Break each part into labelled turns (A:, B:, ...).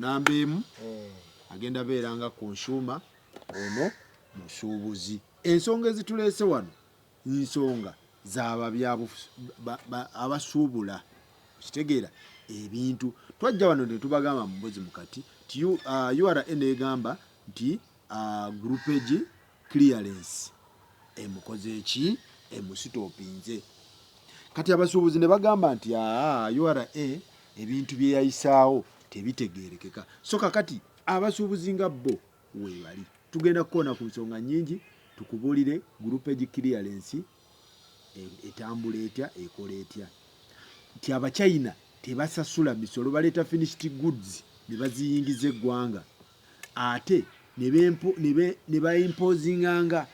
A: Namba emu agenda beera nga consumer, ono musuubuzi. Ensonga ezituleese wano nsonga zaba abasuubula, okitegeera, ebintu. Twajja wano ne tubagamba mu mbuzi mukati ti URA negamba nti groupage clearance emukoze eki, emusitopinze. Kati abasuubuzi ne bagamba nti aa, URA ebintu bye yayisaawo tebitegeerekeka. So kakati abasuubuzi nga bo weebali, tugenda kukoona ku nsonga nnyingi, tukubuulire groupage clearance etambula etya, ekola etya, nti Abachina tebasasula misolo, baleeta finished goods ne baziyingiza eggwanga, ate ne baimposinganga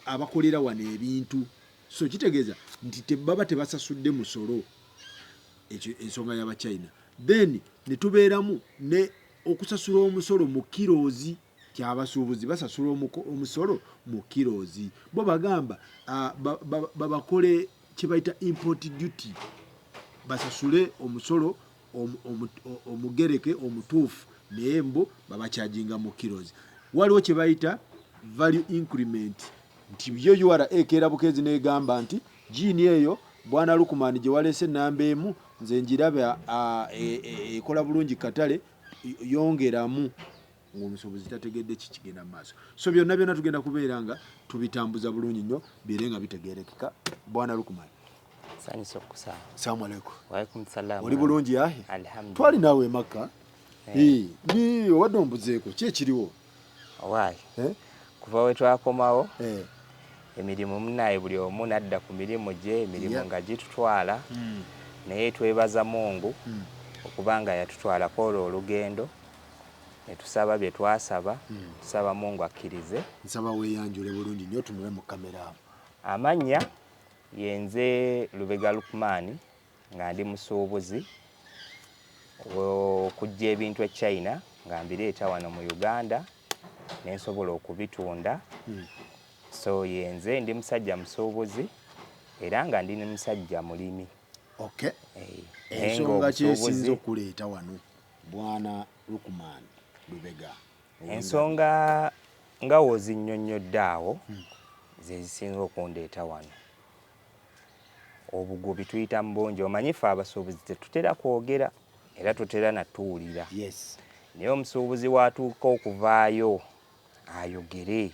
A: abakolera wano ebintu. So kitegeeza nti tebaba tebasasudde musolo. Ekyo ensonga y'Abachina. Then ne tubeeramu ne okusasula omusolo mu kilos. Kyabasuubuzi basasula omusolo mu kilos. Bo bagamba babakole kye bayita import duty, basasule omusolo omugereke omutuufu, naye mbu babacharginga mu kilos. Waliwo kye bayita value increment, nti yo URA ekeera bukeezi negamba nti jiini eyo, bwana Lukumani, gye waleese namba emu, nze njiraba ekola bulungi katale, yongeramu, ng'omusuubuzi tategedde kikigenda mu maaso. So byonna byonna tugenda kubeera nga tubitambuza bulungi nnyo, bibeere nga bitegerekeka. Bwana Lukumani.
B: Sanyusa okukusanga.
A: Salaamu aleikum.
B: Waalaikum salaam.
A: Oli bulungi yahe?
B: Alhamdulillah.
A: Twali naawe Emakka. Eh, ni obadde ombuzeeko, ki ekiriwo?
B: Owaayi.
A: Eh?
B: Kuva we twakomawo,
A: Eh.
B: emirimu munaaye, buli omu nadda ku mirimu gye, emirimu nga gitutwala. Naye twebaza Mungu okuba nga yatutwalako olwo olugendo ne tusaba bye twasaba. Tusaba Mungu akkirize.
A: Nsaba weeyanjule bulungi nnyo, otunule mu kamera awo.
B: Amannya yenze Lubega Lukmaani, nga ndi musuubuzi okujja ebintu e China nga mbireeta wano mu Uganda ne nsobola okubitunda. So yenze ndi musajja musuubuzi era nga ndi musajja mulimi.
A: Eh, naye ensonga kyesinza okuleeta wano, bwana Lukman Lubega?
B: Ensonga nga wozinnyonnyodde awo ze zisinga okundeeta wano. Obugubi tuyita mu bungi. Omanyi ffe abasuubuzi tetutera kwogera era tutera natuwulira. Naye omusuubuzi watuuka okuvaayo ayogere,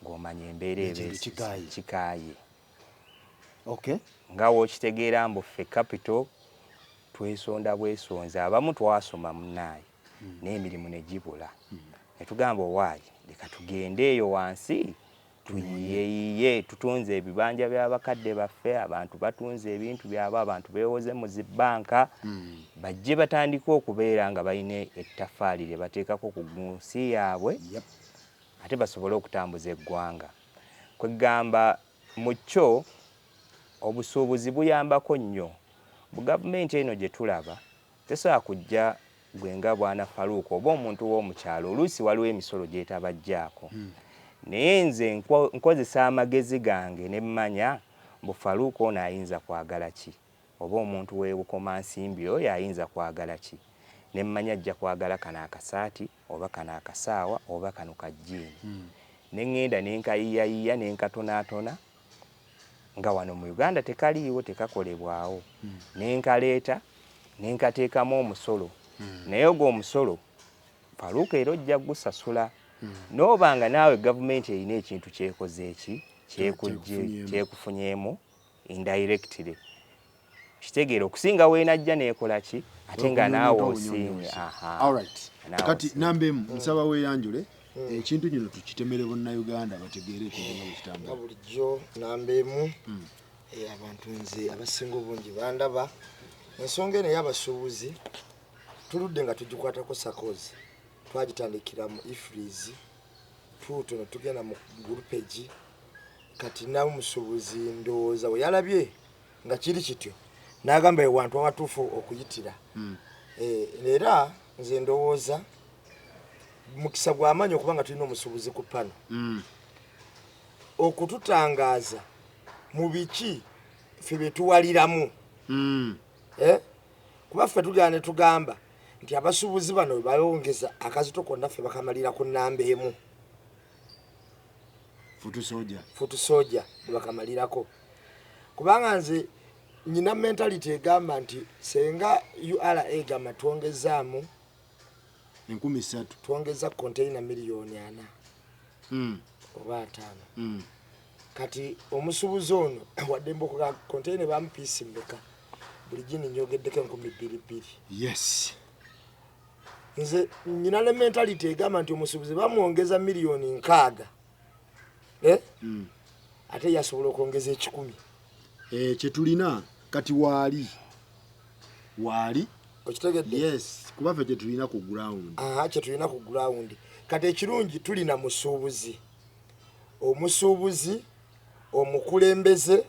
B: ng'omanya embeera eba
A: Ekintu kikaaye.
B: Kikaaye. Nga wookitegeera mbu ffe capital twesonda bwesonzi. Abamu twasoma munnaaye, n'emirimu ne gibula, ne tugamba, owaayi, leka tugende eyo wansi tuyiyeyiye. Tutunze ebibanja by'abakadde baffe, abantu batunze ebintu byabwe, abantu beewoze mu zibbanka, bajje batandike okubeera nga balina ettaffaali lye bateekako ku nsi yaabwe, ate basobole okutambuza eggwanga. Kwegamba mu kyo obusuubuzi buyambako nnyo. Bu gavumenti eno gye tulaba tesobola kujja gwe nga bwana Faruuk oba omuntu w'omukyalo, oluusi waliwo emisolo gyetabajjaako. Naye nze nkozesa amagezi gange ne mmanya mbu Faruuk ono ayinza kwagala ki, oba omuntu w'e Bukomansimbi oyo ayinza kwagala ki, ne mmanya ajja kwagala kano akasaati oba kano akasaawa oba kano ka jjiini. Ne ŋŋenda ne nkayiiyayiiya ne nkatonaatona nga wano mu Uganda tekaliiwo, tekakolebwawo, ne nkaleeta ne nkateekamu omusolo. Naye ogwo omusolo, Faruuk, era ojja gusasula n'oba nga naawe gavumenti erina ekintu kyekoze eki kyekujje kyekufunyeemu indirectly, kitegeera, okusinga weenajja neekola ki ate nga naawe osiimye.
A: Kati namba emu, nsaba weeyanjule, ekintu kino tukitemere Bannayuganda bategeere ekintu nga bwe kitambula.
C: Nga bulijjo, namba emu, abantu nze abasinga obungi bandaba. Ensonga eno ey'abasuubuzi tuludde nga tugikwatako sakozi. Twagitandikira mu EFRIS tuuto ne tugenda mu groupage. Kati nawe omusuubuzi ndowooza we yalabye nga kiri kityo n'agamba ewantu awatuufu okuyitira. Era nze ndowooza mukisa gw'amaanyi okuba nga tulina omusuubuzi ku pano okututangaaza mu biki ffe bye tuwaliramu. Eh? Kuba ffe tugenda ne tugamba Nti abasuubuzi bano bwe bayongeza akazito konna, ffe bakamalira ku namba emu.
A: Foot soldier.
C: Foot soldier bwe bakamalirako, kubanga nze nyina mentality egamba nti senga URA egamba twongezaamu
A: 3000,
C: twongeza container 4 miliyoni oba 5. Kati omusuubuzi ono wadde mbokuga container bamu piece mmeka, buli gini nyogeddeko 2200. Nze nyina ne mentality egamba nti omusuubuzi bamwongeza 60 miliyoni, eh? Ate yasobola okwongeza 100.
A: Eh, kyetulina kati waali waali.
C: Okitegedde?
A: Yes, kuba ffe kyetulina ku ground.
C: Aha, kyetulina ku ground kati ekirungi, tulina musuubuzi, omusuubuzi omukulembeze.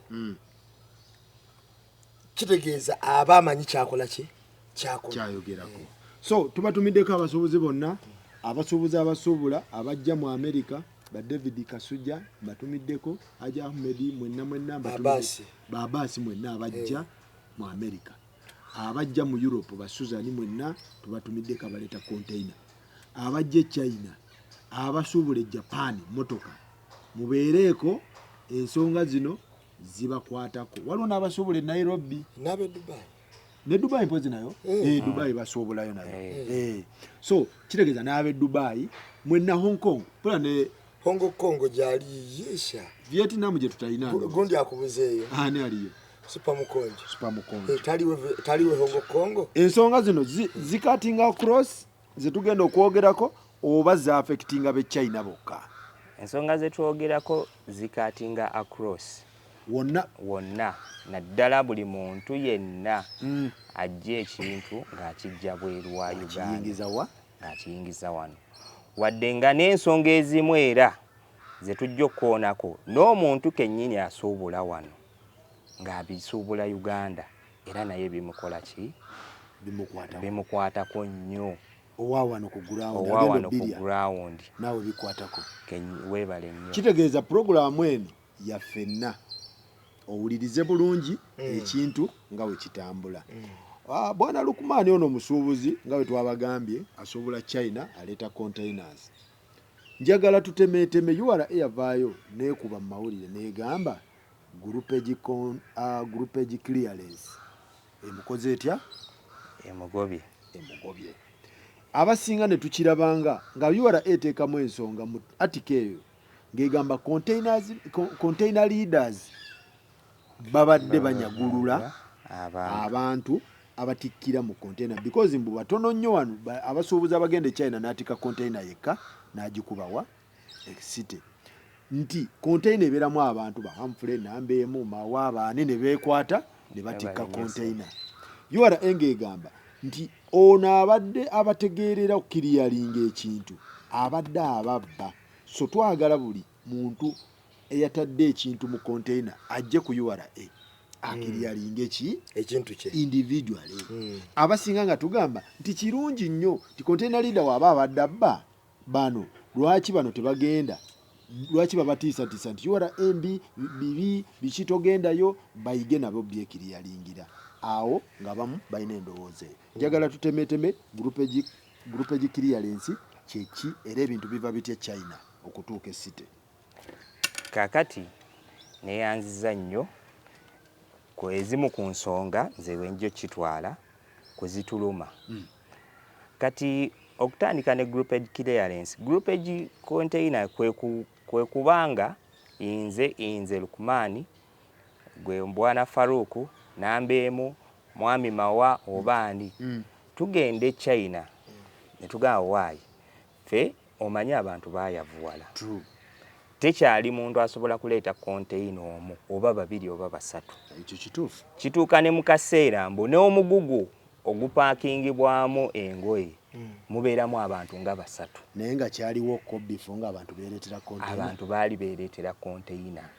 C: Kitegeeza aba amanyi kyakola ki, kyakola.
A: Kyayogerako. So tubatumiddeko abasuubuzi bonna, abasuubuzi abasuubula abajja mu America, ba David Kasuja mbatumiddeko, Haji Ahmed, mwenna mwenna mbatumiddeko.
C: Babaasi.
A: Babaasi mwenna abajja mu America, abajja mu Europe, ba Susan, mwenna tubatumiddeko, abaleeta container, abajja e China, abasuubula e Japan motoka, mubeereeko, ensonga zino zibakwatako. Waliwo n'abasuubula e Nairobi.
C: N'abe Dubai.
A: Ne Dubai mpozi nayo. Eh, Dubai basuubulayo nayo. Eh. So kitegeeza n'ab'e Dubai mwenna, Hong Kong pula ne
C: Hong Kong gyali yisha.
A: Vietnam gye tutalina.
C: Gundi akubuzeeyo.
A: Ani aliyo?
C: Super Mukonjo.
A: Super Mukonjo.
C: Eh, taliwe Hong Kong.
A: Ensonga zino zicuttinga across zetugenda okwogerako oba zaaffectinga be China bokka?
B: Ensonga zetwogerako zicuttinga across.
A: Wonna.
B: Wonna, naddala buli muntu yenna ajja ekintu ng'akijja bweru wa Uganda.
A: Kiyingiza wa?
B: Ng'akiyingiza wano, wadde nga n'ensonga ezimu era ze tujja okukoonako, n'omuntu kennyini asuubula wano ng'abisuubula Uganda, era naye bimukola ki?
A: Bimukwatako.
B: Bimukwatako nnyo.
A: Owa wano ku ground.
B: Owa
A: agenda
B: wano ku
A: obbirya.
B: Ground.
A: Naawe bikwatako.
B: Weebale nnyo.
A: Kitegeeza purogulaamu eno yaffenna, owulirize bulungi ekintu nga bwe kitambula. Ah, bwana Lukumaani ono omusuubuzi nga bwe twabagambye asuubula China, aleeta containers. Njagala tutemeeteme. URA yavaayo neekuba mu mawulire neegamba groupage clearance emukoze etya?
B: Emugobye.
A: Emugobye. Abasinga ne tukirabanga nga URA eteekamu ensonga mu article eyo ng'egamba container leaders babadde banyagulula
B: abantu.
A: Abantu abatikkira mu container, because mbu batono nnyo wano abasuubuzi abagenda e China n'atikka container yekka n'agikubawa city, nti container ebeeramu abantu ba Humphrey, namba emu, Mawa, baani, ne beekwata ne batikka
B: Balinnyisa.
A: Container. URA ng'egamba nti ono abadde abategeerera okuclearinga ekintu abadde ababba. So twagala buli muntu eyatadde ekintu mu container ajje ku URA aclearinga eki
C: ekintu kye.
A: Individually. Abasinga nga tugamba nti kirungi nnyo nti container leader waaba abadde abba bano, lwaki bano tebagenda? Lwaki babatiisatiisa nti URA mbi, bibi biki, togendayo? Bayige nabo byeclearingira awo, nga bamu balina endowooza eyo. Njagala tutemeteme groupage clearance kyeki, era ebintu biva bitya China okutuuka e city?
B: Kaakati neyanziza nnyo ku ezimu ku nsonga nze wenjjo kitwala kuzituluma. Kati okutandika ne groupage clearance, groupage container kwe kubanga nze Lukumaani, gwe Mbwana Faruku, namba emu, mwami Mawa oba ani, tugenda e China ne tugamba waayi ffe omanyi abantu baayavuwala.
A: True.
B: Tekyali muntu asobola kuleeta container omu oba babiri oba basatu.
A: Ekyo kituufu.
B: Kituuka ne mu kaseera mbu n'omugugu ogupaakingibwamu engoye mubeeramu abantu nga basatu.
A: Naye nga kyaliwo ko before ng'abantu beereetera container?
B: Abantu baali beereetera container.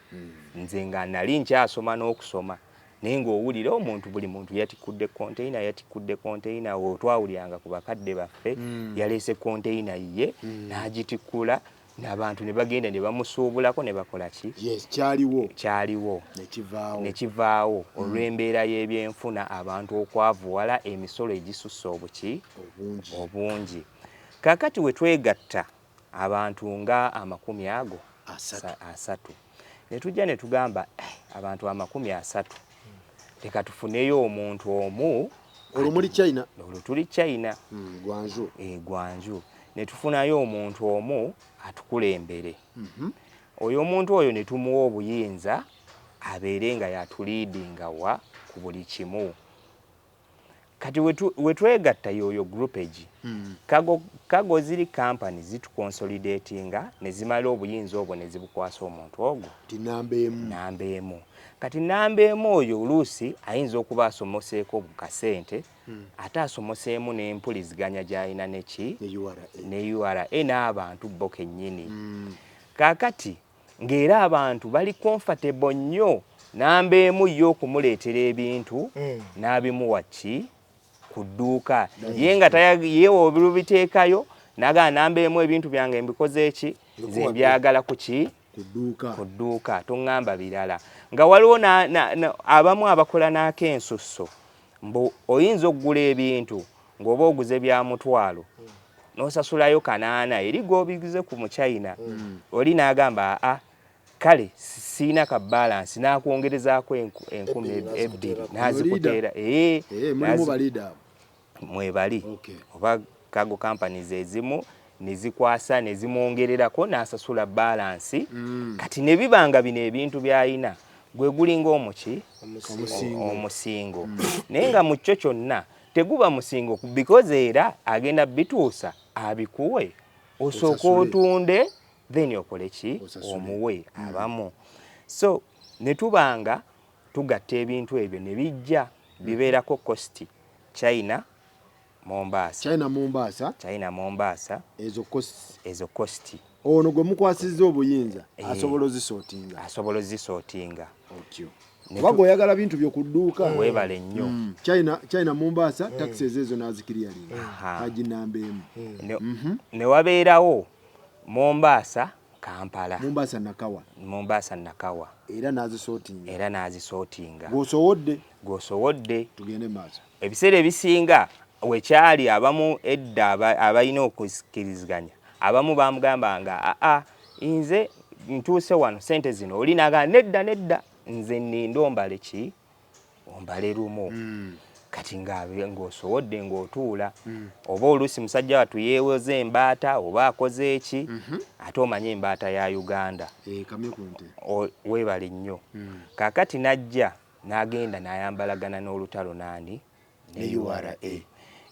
B: Nze nga nali nkyasoma n'okusoma, naye ng'owulira omuntu, buli muntu yatikudde container, yatikudde container. Otwawuliranga ku bakadde baffe, yaleese container ye n'agitikkula. N'abantu ne bagenda ne bamusuubulako ne bakola ki?
A: Yes, kyaliwo.
B: Kyaliwo.
A: Nekivaawo.
B: Nekivaawo olw'embeera y'ebyenfuna, abantu okwavuwala, emisolo egisusse obuki?
A: Obungi.
B: Obungi. Kaakati we twegatta abantu nga amakumi ago
A: 30,
B: 30, ne tujja ne tugamba, "Eh, abantu 30, leka tufuneyo omuntu omu."
A: Olwo muli China?
B: Olwo tuli China.
A: Gwanju.
B: E, Gwanju. Ne tufunayo omuntu omu atukulembere. Oyo omuntu oyo ne tumuwa obuyinza abeere nga yatuleadinga wa ku buli kimu. Kati we twegatta yoyo groupage, cargo ziri company zituconsolidatinga ne zimala obuyinza obwo ne zibukwasa omuntu ogwo.
A: Ti namba emu.
B: Namba emu. Kati namba emu oyo oluusi ayinza okuba asomoseeko ku kasente, ate asomoseemu n'empuliziganya gy'alina neki?
A: Ne URA.
B: Ne URA n'abantu bo kennyini. Kaakati ng'era abantu bali comfortable nnyo namba emu ye okumuleetera ebintu n'abimuwa ki ku dduuka ye nga ye obirubiteekayo n'agamba, "Namba emu, ebintu byange mbikoze eki, nze
C: Mbikuwadde.
B: mbyagala ku ki?"
A: Ku dduuka.
B: Ku dduuka, toŋŋamba birala. Nga waliwo abamu abakola n'akensusso mbu oyinza okugula ebintu ng'oba oguze bya 500, n'osasulayo 800 eri g'obiguze ku Muchina. Oli n'agamba, "Aa, kale siina ka balance," n'akwongerezaako enkumi
C: 2
B: 2
C: n'azikuteerako.
B: n'azikuteera. Eh,
A: Eh, mulimu baleader abo.
B: Mwebali. Oba cargo companies ezimu nezikwasa nezimwongererako n'asasula balance. Kati ne biba nga bino ebintu by'alina gwe gulinga omuki?
A: Omusingo.
B: Omusingo. Naye nga mu kyo kyonna teguba musingo, because era agenda bituusa abikuwe, osooka
A: Osasule.
B: otunde, then okole ki?
A: Osasule.
B: Omuwe. Abamu so ne tubanga tugatta ebintu ebyo ne bijja bibeerako cost China Mombasa.
A: China Mombasa.
B: China Mombasa.
A: Ezo cost.
B: Ezo cost.
A: Ono gwe mukwasizza obuyinza
B: Eh.
A: asobola ozisortinga?
B: Asobola ozisortinga.
A: Otyo oba gweoyagala bintu byo ku dduuka.
B: Weebale nnyo.
A: China Mombasa, taxes ezo naziclearinga.
B: Aha.
A: Haji namba emu.
B: Ne wabeerawo Mombasa Kampala.
A: Mombasa Nakawa.
B: Mombasa Nakawa.
A: Era nazisortinga.
B: Era n'azisortinga.
A: Gw'osowodde.
B: Gw'osowodde.
A: Tugende maaso.
B: Ebiseera ebisinga wekyali abamu edda abalina okukiriziganya, abamu bamugambanga, "Aa, nze ntuuse wano, sente zino." Oli nagaa, "Nedda, nedda, nze nninde ombale ki, ombale lumu." Kati ng'osowodde ng'otuula, oba oluusi musajja wattu yeewoze embaata oba akoze eki, ate omanye embaata ya Uganda.
A: Eh, kamye ku nte.
B: Weebale nnyo. Kaakati n'ajja n'agenda n'ayambalagana n'olutalo naani?
A: Ne URA.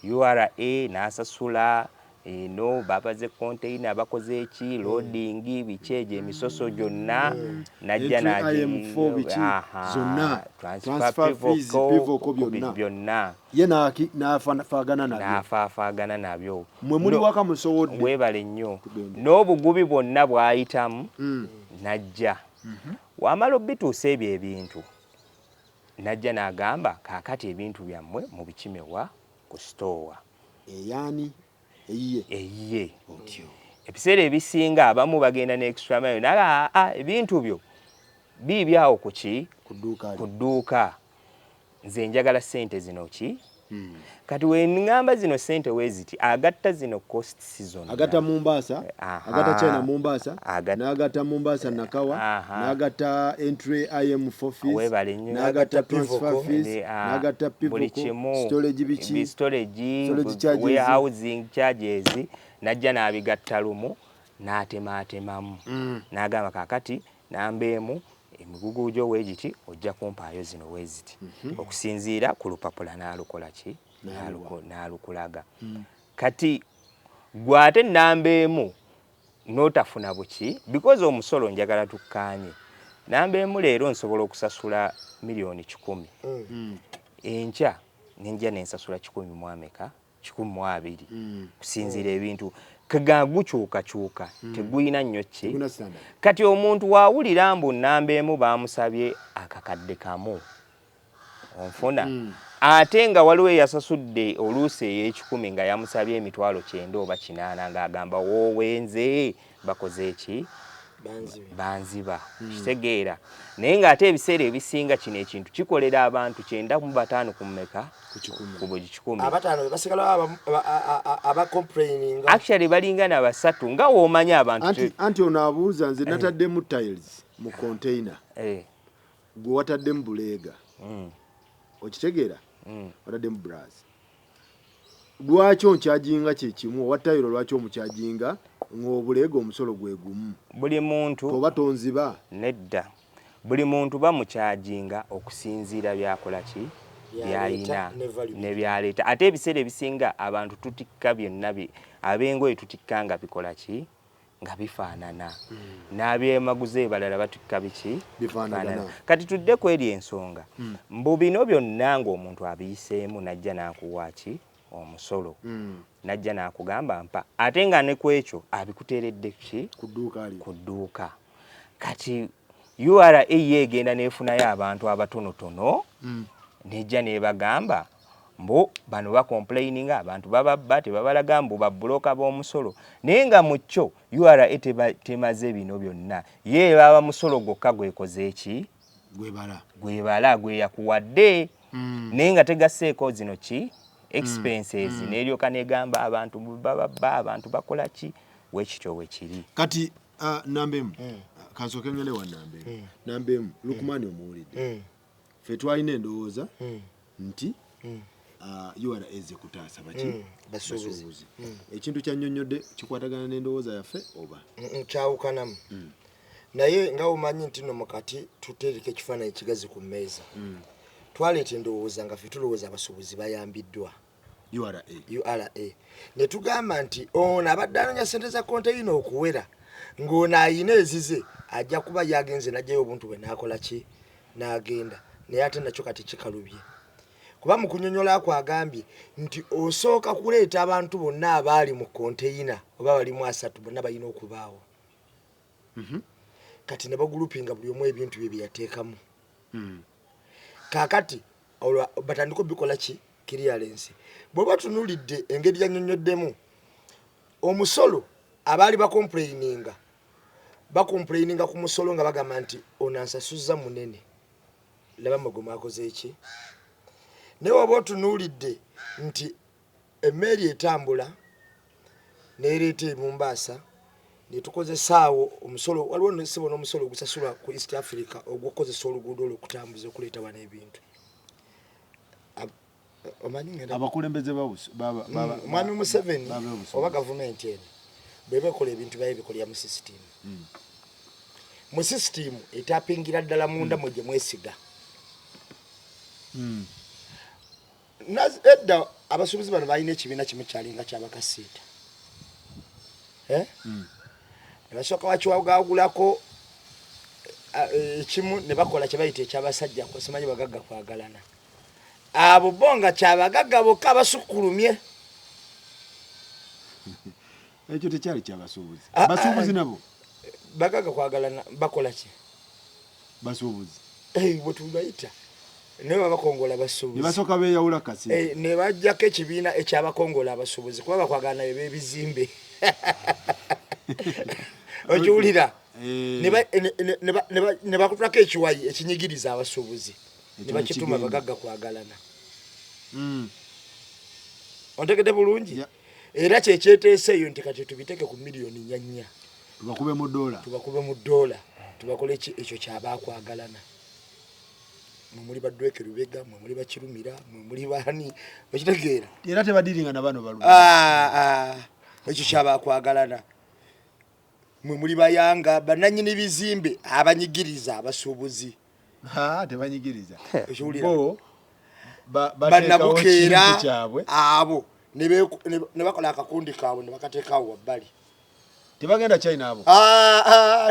B: URA n'asasula eno, babaze container, bakoze eki, loading, biki egyo emisoso gyonna, najja.
A: Entry IM4 biki, zonna. Transfer fees, PIVOCO byonna.
B: Byonna.
A: Ye n'afaagana nabyo.
B: N'afaafaagana nabyo.
A: Mwe muli waka musowodde.
B: Weebale nnyo.
A: Tugende.
B: N'obugubi bwonna bw'ayitamu najja wamala obituusa ebyo ebintu, najja n'agamba, "Kaakati ebintu byammwe mubikimewa ku store."
A: Eyaani? Eyiye?
B: Eyiye.
A: Otyo.
B: Ebiseera ebisinga abamu bagenda ne extra mile, naga, "Aa, ebintu byo biibi awo ku ki?"
A: Ku dduuka.
B: Ku dduuka, "Nze njagala ssente zino ki." Kati weŋŋamba zino ssente weeziti, agatta zino costs zonna.
A: Agatta Mombasa.
B: Aha.
A: Agatta China Mombasa, n'agatta Mombasa Nakawa, n'agatta entry IM4 fees,
B: Weebale nnyo.
A: n'agatta
C: N'agatta
A: transfer
C: Pivoco.
A: fees,
B: Ah,
A: n'agatta
B: buli
A: Pivoco,
B: kimu,
A: storage biki,
B: storage,
A: storage charges.
B: Warehousing charges, najja n'abigatta lumu n'atemaatemamu n'agamba, "Kaakati namba emu, emigugu gyo weegiti, ojja kumpaayo zino weeziti," okusinziira ku lupapula n'alukola ki?
A: N'aluwa.
B: N'alukulaga. Kati gwe ate namba emu n'otafuna buki, because omusolo njagala tukkaanye. Namba emu leero nsobola okusasula 100,000,000, enkya nenjja nensasula kikumi mu ameka, 120, kusinziira ebintu kega gukyukakyuka, tegulina nnyo ki.
A: Tegulina standard.
B: Kati omuntu waawulira mbu namba emu bamusabye akakadde kamu, onfuna? Ate nga waliwo eyasasudde oluusi ey'ekikumi nga yamusabye 90,000 oba 80 ng'agamba woowenze bakoze eki banziba. Kitegeera. Naye ng'ate ebiseera ebisinga kino ekintu kikolera abantu 95 ku mmeka? Ku buli kikumi.
C: Abataano basigala aba complaining.
B: Actually balinga na basatu nga w'omanyi abantu.
A: Anti ono abuuza nze nataddemu tiles mu container. Gwe wataddemu buleega. Okitegeera? Wataddemu bras. Lwaki onkyajinga kye kimu owa tayiro lwaki omukyajinga ng'obuleega omusolo gwe gumu?
B: Buli muntu
A: oba tonziba?
B: Nedda. Buli muntu bamukyajinga okusinziira byakola ki? Byalina ne byaleeta. Ate ebiseera ebisinga abantu tutikka byonna ab'engoye tutikka nga bikola ki? Nga bifaanana. N'abyemaguzi ebalala batikka biki?
A: Bifaanagana.
B: Kati tudde ku eri ensonga. Mbu bino byonna ng'omuntu abiyiseemu n'ajja n'akuwa ki? Omusolo. N'ajja n'akugamba mpa. Ate nga ne ku ekyo abikuteeredde ki?
A: Ku dduuka lye.
B: Ku dduuka. Kati URA ye egenda n'efunayo abantu abatonotono n'ejja n'ebagamba mbu bano bacomplaininga abantu bababba tebabalaga mbu babulooka b'omusolo, naye nga mu kyo URA temaze bino byonna, ye baba musolo gwokka gwekoze eki? Gwebala gwe yakuwadde, naye nga tegasseeko zino ki expenses, n'eryoka n'egamba abantu bababba abantu bakola ki, wekityo wekiri.
A: Kati namba emu kansooke ngende wa namba emu. Namba emu Lukman omuwulidde. Ffe twalina endowooza nti URA ezze kutaasa baki? Basuubuzi. Ekintu kyannyonnyodde kikwatagana n'endowooza yaffe oba?
C: Kyawukanamu. Naye nga omanyi nti nno mukati tuteereka ekifaananyi kigazi ku mmeeza. Twaleeta endowooza nga ffe tulowooza abasuubuzi bayambiddwa.
A: URA.
C: URA. Ne tugamba nti ono abadde anoonya ssente za konteyina okuwera ng'ono ayina ezize ajja kuba yagenze n'aggyayo obuntu bwe n'akola ki? N'agenda. Naye ate nakyo kati kikalubye. Kuba mu kunnyonnyola kwe agambye nti osooka kuleeta abantu bonna abaali mu konteyina oba balimu 3 bonna balina okubaawo. Kati ne bagulupinga buli omu ebintu bye bye yateekamu. Kaakati olwo batandika obikola ki? Clearance. Bw'oba otunuulidde engeri gyannyonnyoddemu, omusolo abaali bacomplaininga bacomplaininga ku musolo nga bagamba nti ono ansasuzza munene, laba mmwe gwe mwakoze ki. Naye oba otunuulidde nti emmeeri etambula n'ereeta e Mombasa ne tukozesaawo omusolo, waliwo nsibo n'omusolo ogusasulwa ku East Africa ogw'okukozesa oluguudo olwo okutambuza okuleeta wano ebintu.
A: Abakulembeze
C: Mwami Museveni oba gavumenti eno bw'eba ekola ebintu byayo bikolera mu sisitiimu. Mu sisitiimu etapingira ddala munda mwe gye mwesiga. Edda abasuubuzi bano balina ekibiina kimu kyalinga kyabakasiita. Ne basooka bakiwagagulako ekimu ne bakola kye bayita ekyabasajja simanyi bagagga kwagalana. Abo bo nga kyabagagga bokka abasukkulumye.
A: Ekyo tekyali kyabasuubuzi. Basuubuzi nabo
C: bagagga kwagalana bakola ki?
A: Basuubuzi.
C: Bwe tubayita naye babakongola basuubuzi.
A: Ne basooka beeyawula kasi.
C: Ne bajjako ekibiina ekyabakongola abasuubuzi kuba bakwagala naye b'ebizimbe. Okiwulira? Ne bakutulako ekiwayi ekinyigiriza abasuubuzi. Ne bakituma bagagga kwagalana. Ontegedde bulungi? Era kye kyeteesa eyo nti kati tubiteeke ku miliyoni 4.
A: Tubakube mu dola.
C: Tubakube mu dola. Tubakole ki ekyo kyabakwagalana. Mwe muli badweke Lubega, mwe muli bakirumira, mwe muli bani, okitegeera?
A: Era tebadiringa na bano balume.
C: Ekyo kyabakwagalana. Mwe muli bayanga bannannyini bizimbe abanyigiriza abasuubuzi.
A: Tebanyigiriza.
C: Bo bannabukeera abo ne bakola akakundi kaabwe ne bakateekawo wabbali.
A: Tebagenda China abo.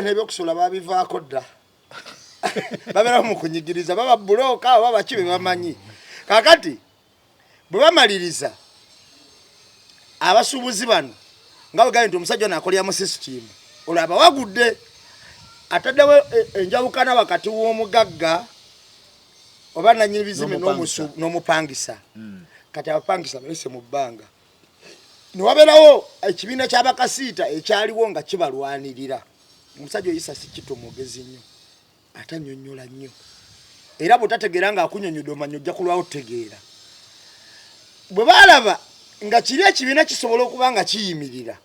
C: N'ebyokusula babivaako dda. Babeera mu kunyigiriza, baba bulooka oba baki be bamanyi. Kaakati bwe bamaliriza abasuubuzi bano nga bwe gambye nti omusajja ono akolera mu sisitiimu, olwo abawagudde ataddewo enjawukana wakati w'omugagga Oba nanyini bizimbe n'omupangisa. Kati abapangisa balese mu bbanga, newabeerawo ekibiina ky'abakasiita ekyaliwo nga kibalwanirira. Omusajja oyisa Sekitto mwogezi nnyo, ate annyonnyola nnyo, era bw'otategeera ng'akunnyonnyodde omanya ojja kulwawo otegeera. Bwe baalaba nga kiri ekibiina kisobola okuba nga kiyimirira,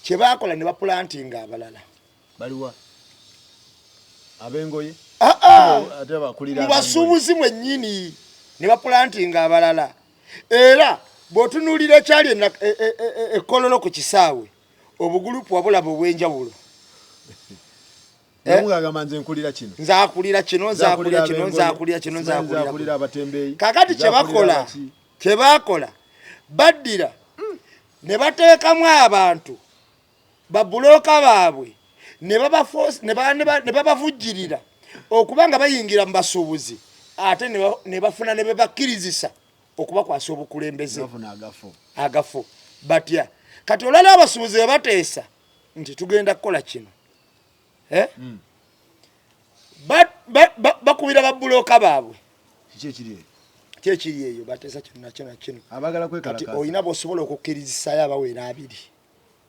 C: kye baakola ne bapulantinga abalala.
A: Baliwa? Ab'engoye?
C: Ah, ah. Mu basuubuzi mwennyini ne bapulantinga abalala. Era bw'otunuulira ekyali ekkololo ku kisaawe, obugulupu wabulaba obw'enjawulo.
A: Eh? Agamba nze nkulira kino,
C: nze akulira kino, nze akulira kino, nze akulira kino, nze akulira
A: abatembeeyi.
C: Kakati kyebakola, kyebakola baddira ne bateekamu abantu babulooka baabwe ne babavujjirira okuba nga bayingira mu basuubuzi, ate ne bafuna ne bebakkirizisa okubakwasa obukulembeze. Agafo batya? Kati olwala abasuubuzi bwe bateesa nti tugenda kukola kino, eh? Bakubira babulooka baabwe. Kyekiri eyo bateesa kino nakyo nakino. Kati olina bwosobola okukkirizisaayo abawera 20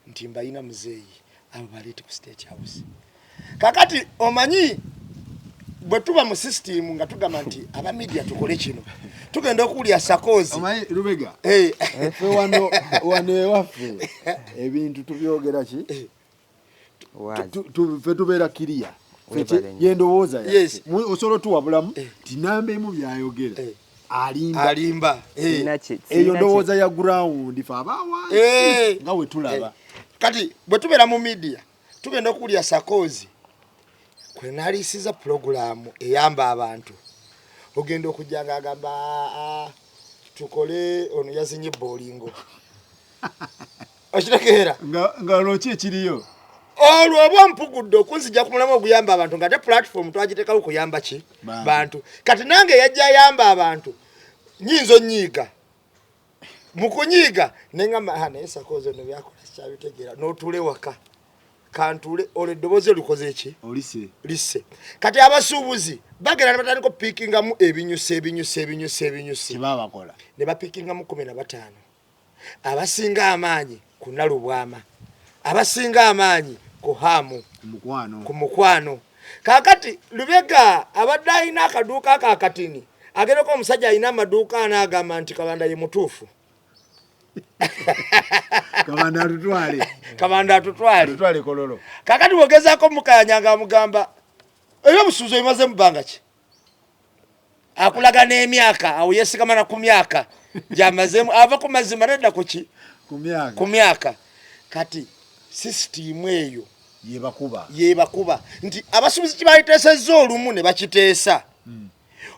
C: nti mbayina muzeeyi, abo baleete ku State House. Kakati omanyi bwe tuba mu system nga tugamba nti aba media tukole kino, tugenda okuwulya sakoozi.
A: Omanyi Lubega,
C: eh.
A: Ffe wano wano ewaffe ebintu tubyogera ki? Ffe tubeera kiriya yendowooza. Osobola otuwabulamu ti namba emu byayogera alimba.
C: Alimba.
A: Eyo ndowooza ya ground, fe abawansi nga we tulaba.
C: Kati bwe tubeera mu media tugenda okuwulya sakoozi kwenaliisiza pulogulaamu eyamba abantu, ogenda okujja nga agamba, ah, tukole ono yazinye bolingo. Okitegeera?
A: Nga lwoki ekiriyo?
C: Olwo oba ompugudde okunzija ku mulamu oguyamba abantu, nga te platform twagiteekawo kuyamba ki? Bantu. Kati nange yajja ayamba abantu, nyinza onyiiga. Mu kunyiiga neŋamba, naye sakozi ono byakola sikyabitegeera, n'otuula ewaka kantuule olwo eddoboozi olikoze ki? Lisse. Kati abasuubuzi bagenda ne batandika okupiikingamu ebinyusi, ebinyusi, ebinyusi, ebinyusi. Ne bapiikingamu 15 abasinga amaanyi ku Nalubwama, abasinga amaanyi ku Hamu, ku Mukwano. Kakati Lubega abadde alina akaduuka ako akatini, agendako omusajja alina amaduuka anaagamba nti Kabanda ye mutuufu.
A: Kabanda atutwale.
C: Kabanda atutwale.
A: Atutwale Kololo.
C: Kakati bwogezaako mukayanya nga amugamba ebyobusuuzi obimaze mu bbanga ki, akulaga n'emyaka, awo yeesigamana ku myaka gyamazeemu, ava ku mazima nedda kuki? Ku myaka. Kati sisitiimu eyo
A: yebakuba.
C: Yebakuba nti abasuubuzi kibaliteesezza olumu ne bakiteesa.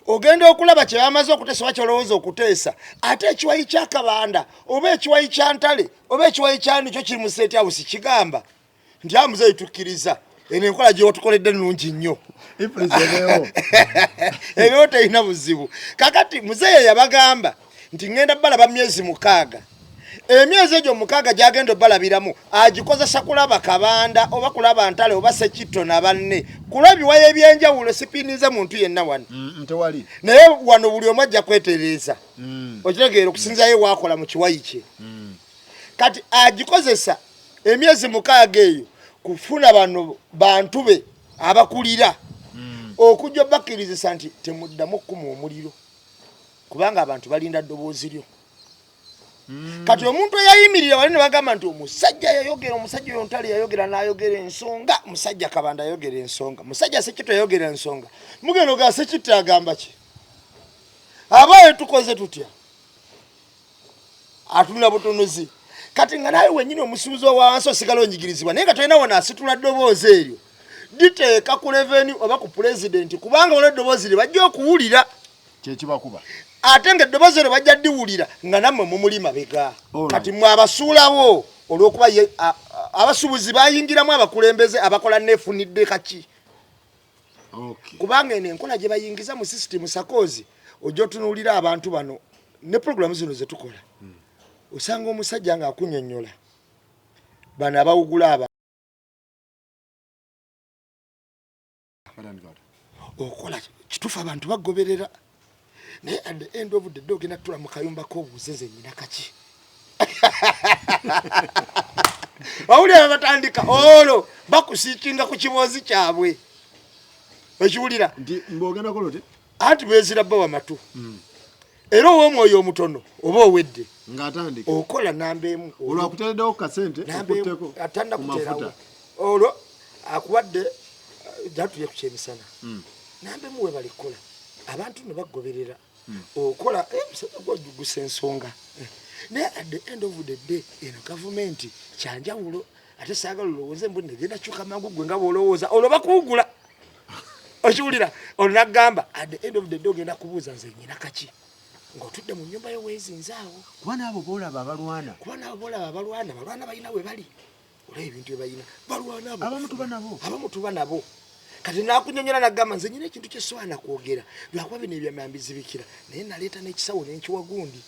C: Ogenda okulaba kye bamaze okuteesa oba kyolowooza okuteesa, ate ekiwayi kya Kabanda oba ekiwayi kya Ntale oba ekiwayi kyani kyo kiri mu State House kigamba nti amuzeeyi tukkiriza eno enkola gye watukoledde nnungi nnyo, ebewo terina buzibu. Kakati muzeeyi yabagamba nti ŋŋenda balaba myezi 6. Emyezi egyo 6 gyagenda obalabiramu agikozesa kulaba Kabanda oba kulaba Ntale oba Sekitto na banne kulwa ebiwayo ebyenjawulo. Sipinize muntu yenna wano, naye wano buli omu ajja kwetereeza. Okitegeera? Okusinzayo waakola mu kiwayi kye. Kati agikozesa emyezi 6 eyo kufuna bano bantu be abakulira okujja bakkirizisa nti temuddamu okukuma omuliro, kubanga abantu balinda ddoboozi lyo. Kati omuntu eyayimirira wali ne bagamba nti omusajja yayogera, omusajja oyo Ntale yayogera n'ayogera ensonga, musajja Kabanda yayogera ensonga, musajja Sekitto yayogera ensonga, mugenda ogaa Sekitto agamba ki? Abaye tukoze tutya? Atunula butunuzi. Kati nga nawe wenyini omusuubuzi wa wansi osigala onyigirizibwa, naye nga tolina wano asitula ddoboozi eryo liteeka ku revenue oba ku pulezidenti, kubanga waliwo eddoboozi lye bajja okuwulira.
A: Kyekibakuba.
C: Ate nga eddoboozi eryo bajja ddiwulira nga nammwe mumuli mabega. Kati mwe abasuulawo olw'okuba abasuubuzi bayingiramu abakulembeze abakola neefunidde kaki. Kubanga eno enkola gye bayingiza mu sisitimu sakoozi, ojja otunuulira abantu bano ne pulogulaamu zino ze tukola, osanga omusajja ng'akunyonnyola bano abawugula aba okola. Kituufu, abantu bagoberera, naye at the end of the day ogenda tula mu kayumba k'obuuze, nze nyina kaki? Wawulira batandika olwo bakusiikinga ku kiboozi kyabwe, okiwulira?
A: Nti mbwogenda kola oti.
C: Anti bwezira bba wamatu era ow'omwoyo omutono oba owedde.
A: Ng'atandika.
C: Okola namba emu.
A: Olwo akuteereddewo ku kasente.
C: Namba emu.
A: Okutteko
C: Atanda
A: ku
C: kuteerawo.
A: mafuta.
C: Olwo akuwadde jatuye ku kyemisana. Namba emu, webale kukola, abantu ne bagoberera okola. Musajja gwajugusa ensonga. Naye at the end of the day eno gavumenti kyanjawulo, ate saagala olowooze mbu negenda kyuka mangu gwe nga bwolowooza. Olwo bakuwugula, okiwulira? Olwo nagamba at the end of the day ogenda kubuuza, nze nyina kaki? Ng'otudde mu nnyumba yo weezinzaawo.
A: Kuba naabo boolaba abalwana.
C: Kuba nabo bolaba abalwana, balwana balina we bali, olaba ebintu bye balina, balwana abo.
A: Abamu tuba nabo.
C: Abamu tuba nabo. Kati nakunyonyola nagamba, nze nyina ekintu kyeswana kwogera lwakuba bino ebyama mbizibikira, naye naleeta n'ekisawo nenkiwa gundi.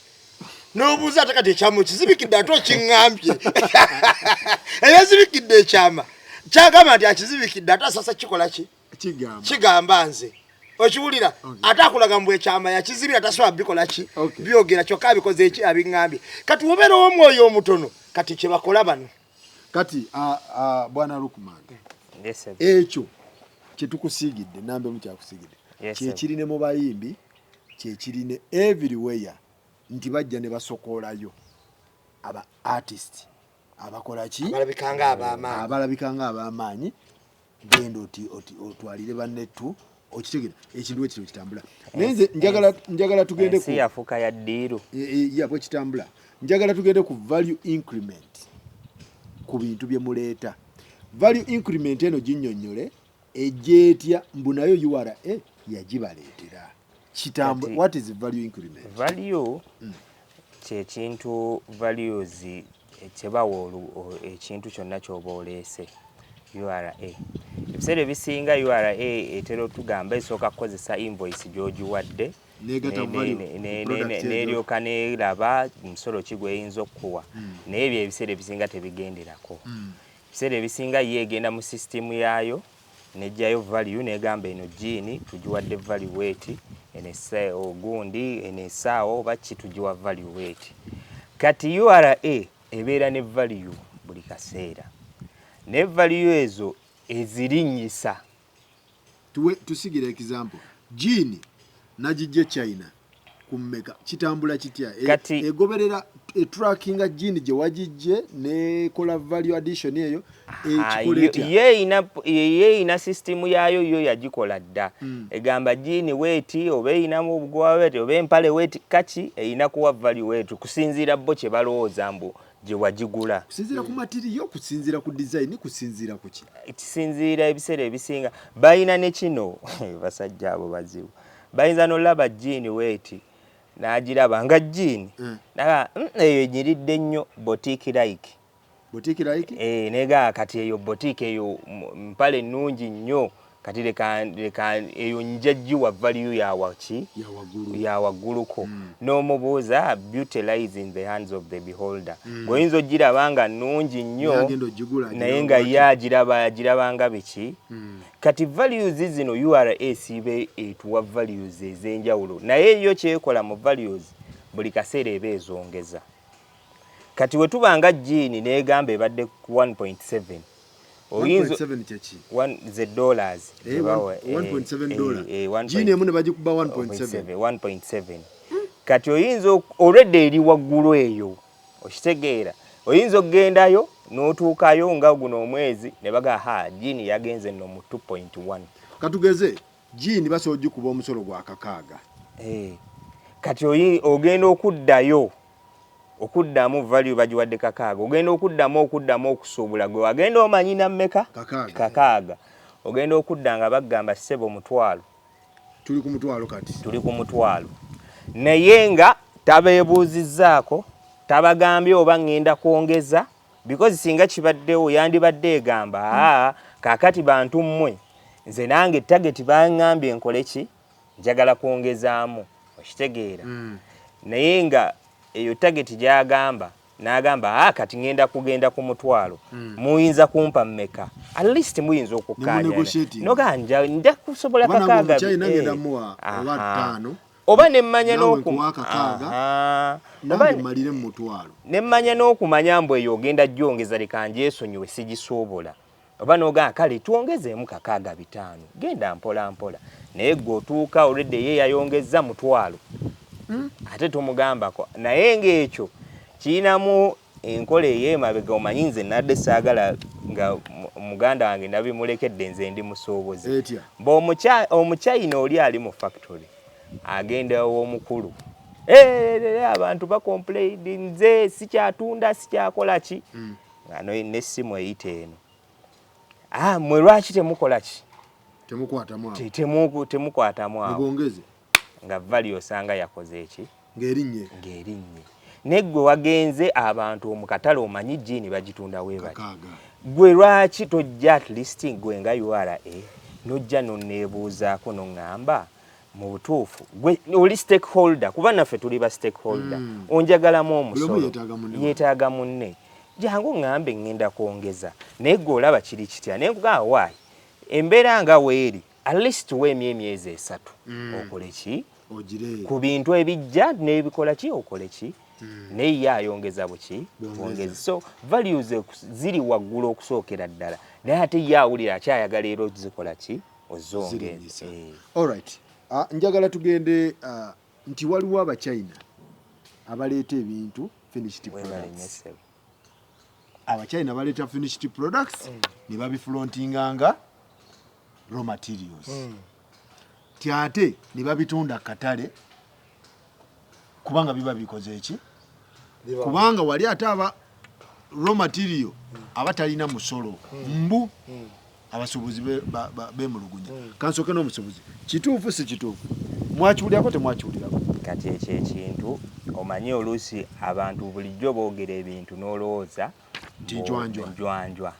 C: N'obuuza ate kati ekyama okizibikidde, ate okiŋŋambye eyazibikidde ekyama kyagamba nti akizibikidde, ate asasa kikola ki?
A: Kigamba.
C: Kigamba nze, okiwulira?
A: Okay.
C: Ate akulaga mbu ekyama yakizibira, tasobola bikola ki?
A: Okay.
C: Byogera, kyokka abikoze eki? Abiŋŋambye. Kati wobeera ow'omwoyo omutono, kati kyebakola bano.
A: Kati bwana Lukman,
B: Yes, sir.
A: ekyo kyetukusiigidde, namba emu kyakusiigidde,
B: Yes, sir.
A: kyekiri ne mu bayimbi, kyekiri ne everywhere, nti bajja ne basokoolayo aba artist abakola ki?
C: Abalabika nga ab'amaanyi.
A: Abalabika nga ab'amaanyi. Genda oti otwalire bannettu, okitegera? Ekintu ekiro kitambula, naye nze njagala tugende ku
B: Ensi yafuuka ya ddiiru.
A: Ya bwe kitambula, njagala tugende ku value increment ku bintu bye muleeta. Value increment eno ginnyonnyole, ejja etya? Mbu nayo URA yagibaleetera kitambula. What is value increment?
B: Value kyekintu, values kyebawa ekintu kyonna kyoba oleese. URA ebiseera ebisinga, URA etera otugamba esooka kukozesa invoice gy'ogiwadde.
A: Negatta value ku product eyo.
B: Neryoka neraba musolo ki gweyinza okukuwa, naye ebyo ebiseera ebisinga tebigenderako. Ebiseera ebisinga ye egenda mu sisitimu yaayo nejjayo value, negamba eno jean tugiwadde value weti, eno ogundi, eno essaawa oba ki tugiwa value weti. Kati URA ebeera ne value buli kaseera, ne value ezo ezirinnyisa.
A: Tuwe, tusigire example, jean nagijje China ku mmeka? Kitambula kitya? Egoberera, etrackinga jean gye wagijje nekola value addition eyo? Ekikola etya?
B: Ye eyina sisitimu yaayo, yo yagikola dda. Egamba jean weeti, oba eyinamu obuguwa weeti, oba empale weeti, kaki eyina kuwa value weeti kusinziira bo kye balowooza mbu gye wagigula.
A: Kusinziira ku material, kusinziira ku design, kusinziira ku ki?
B: Kisinziira, ebiseera ebisinga balina ne kino, basajja abo bazibu, bayinza nolaba jean weeti n'agiraba nga jean, naga eyo enyiridde nnyo, boutique like."
A: Boutique like?
B: Eh, nega kati eyo boutique eyo mpale nnungi nnyo, kati leka eyo nja giwa value ya waki?
A: Ya waggulu.
B: Ya wagguluko. N'omubuuza, beauty lies in the hands of the beholder. Bw'oyinza ogiraba nga nnungi nnyo,
A: Naye agenda ogigula
B: naye
A: agiraba
B: nga
A: bw'ati.
B: ye agiraba nga biki. Kati values zino URA esiiba etuwa values ez'enjawulo, naye yo kyekola mu values buli kaseera eba ezongeza. Kati we tuba nga jean n'egamba ebadde ku 1.7, oyinza
A: 1.7 kyeki?
B: Ze dollars. Zebawa,
A: 1.7 dollar.
B: 1.
A: Jean emu ne bagikuba 1.7.
B: 1.7. Kati oyinza already eri waggulu eyo, okitegeera? Oyinza okugendayo n'otuukayo nga guno omwezi ne baga ha jean yagenze nno mu 2.1.
A: Katugeze jean basobola ogikuba omusolo gwa 6.
B: Kati ogenda okuddayo okuddamu value bagiwadde 6, ogenda okuddamu okusuubula gwe wagenda omanyi nammeka?
A: 6.
B: 6. Ogenda okudda nga bagamba, ssebo, 1,000.
A: Tuli ku 1,000 kati.
B: Tuli ku 1,000, naye nga tabeebuuzizzaako, tabagambye oba ŋŋenda kwongeza, because singa kibaddewo yandibadde egamba, aa kaakati bantu mmwe, nze nange target baŋŋambye nkole ki, njagala kwongezaamu, okitegeera? Naye nga eyo target gy'agamba. N'agamba, "Ah, kati ngenda kugenda ku 1,000, muyinza kumpa mmeka? At least muyinza okukkaanya."
A: Nemunegotiating.
B: Noga nja kusobola
A: Kuba nange
B: 6.
A: omuchina ngenda muwa oba 5.
B: Oba nemmanya
A: Naawe nkuwa 6.
B: Oba
A: Nange mmalire mu 1,000.
B: Nemmanya n'okumanya mbu eyo ogenda gyongeza, leka ngyesonyiwe, sigisobola. Oba n'ogamba, kale twongezeemu 6,500, genda mpola mpola. Naye gwe otuuka olwedde ye yayongezza 1,000, ate tomugambako. Naye ng'ekyo kirinamu enkola ey'emabega. Omanyi nze nadde saagala nga muganda wange nabimulekedde, nze ndi musuubuzi.
A: Etya?
B: Mbe omuchina oli ali mu factory agenda ow'omukulu, "Eh, abantu bacomplain, nze sikyatunda, sikyakola ki." Nga n'essimu eyita eno, "Ah, mwe lwaki temukola ki?"
A: Temukwatamu awo.
B: Temukwatamu awo.
A: Mubongeze.
B: Nga vali osanga yakoze eki?
A: Ng'erinnye.
B: Ng'erinnye. Naye gwe wagenze abantu mu katale, omanyi jiini bagitunda weebati.
A: 6.
B: Gwe lwaki tojja at least gwe nga URA nojja nonneebuuzaako, noŋŋamba mu butuufu gwe oli stakeholder, kuba naffe tuli ba stakeholder. Onjagalamu
A: Buli omu
B: omusolo.
A: yeetaaga munne.
B: Yeetaaga munne. Jangu ŋŋambe ŋŋenda kwongeza, naye gwe olaba kiri kitya? Naye nkugamba waayi embeera nga weeri, at least weemya emyezi 3 okole ki?
A: Ogire.
B: Ku bintu ebijja n'ebikola ki, okole ki? Naye ye ayongeza buki?
A: Bwongeza.
B: Bwongezi. So values ziri waggulu okusookera ddala, naye ate ye awulira akyayagala era ozikola ki? Ozongeza.
A: Zirinyisa. Alright. Ah, njagala tugende nti waliwo Abachina abaleeta ebintu finished
B: Webale nnyo.
A: products.
B: Ssebo.
A: Abachina baleeta finished products ne babifrontinga nga raw materials, ti ate ne babitunda katale kubanga biba bikoze eki? Kubanga wali ate aba raw material aba talina musolo. Mbu abasuubuzi bemulugunya. Kansooke n'omusuubuzi, kituufu si kituufu? Mwakiwulirako, temwakiwulirako?
B: Kati ekyo ekintu, omanyi oluusi abantu bulijjo boogera ebintu n'olowooza
A: Nti njwanjwa.
B: Njwanjwa.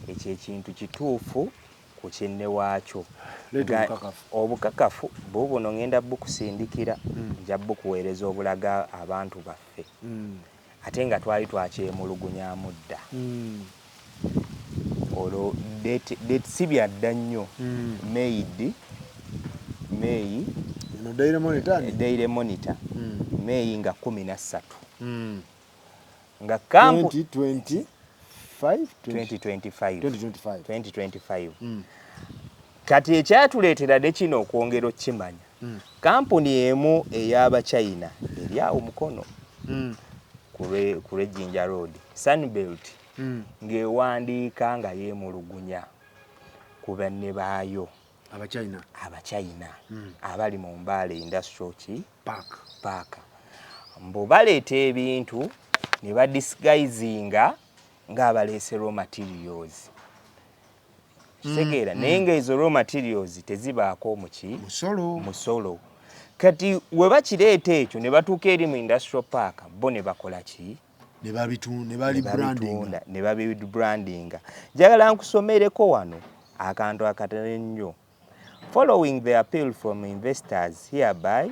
B: Ekyo ekintu kituufu ku kinne waakyo.
A: Leeta obukakafu.
B: Obukakafu bubuno, ngenda bukusindikira, nja bukuweereza obulaga abantu baffe. Ate nga twali twakyemulugunyamu dda. Olwo date si byadda nnyo. May ddi? May.
A: Eno Daily Monitor ni?
B: Daily Monitor, May nga 13, nga kampu
A: 2025.
B: 2025.
A: 2025.
B: 2025. Kati ekyatuleetera ne kino okwongera okukimanya, kampuni emu ey'Abachina eri awo Mukono ku lw'Ejjinja Road, Sunbelt, ng'ewandiika nga yeemulugunya ku banne baayo.
A: Abachina.
B: Abachina abali mu Mbale Industrial ki?
A: Park.
B: Paaka. Mbu baleeta ebintu ne badisguisinga ng'abaleese raw materials, kitegeera? Naye ng'ezo raw materials tezibaako muki?
A: Musolo.
B: Musolo. Kati we bakireeta ekyo ne batuuka eri mu industrial park, bo ne bakola ki?
A: Ne ne bali
B: Ne
A: branding.
B: Babitunda, ne babibrandinga. Njagala nkusomereko wano akantu akatono ennyo. "Following the appeal from investors, hereby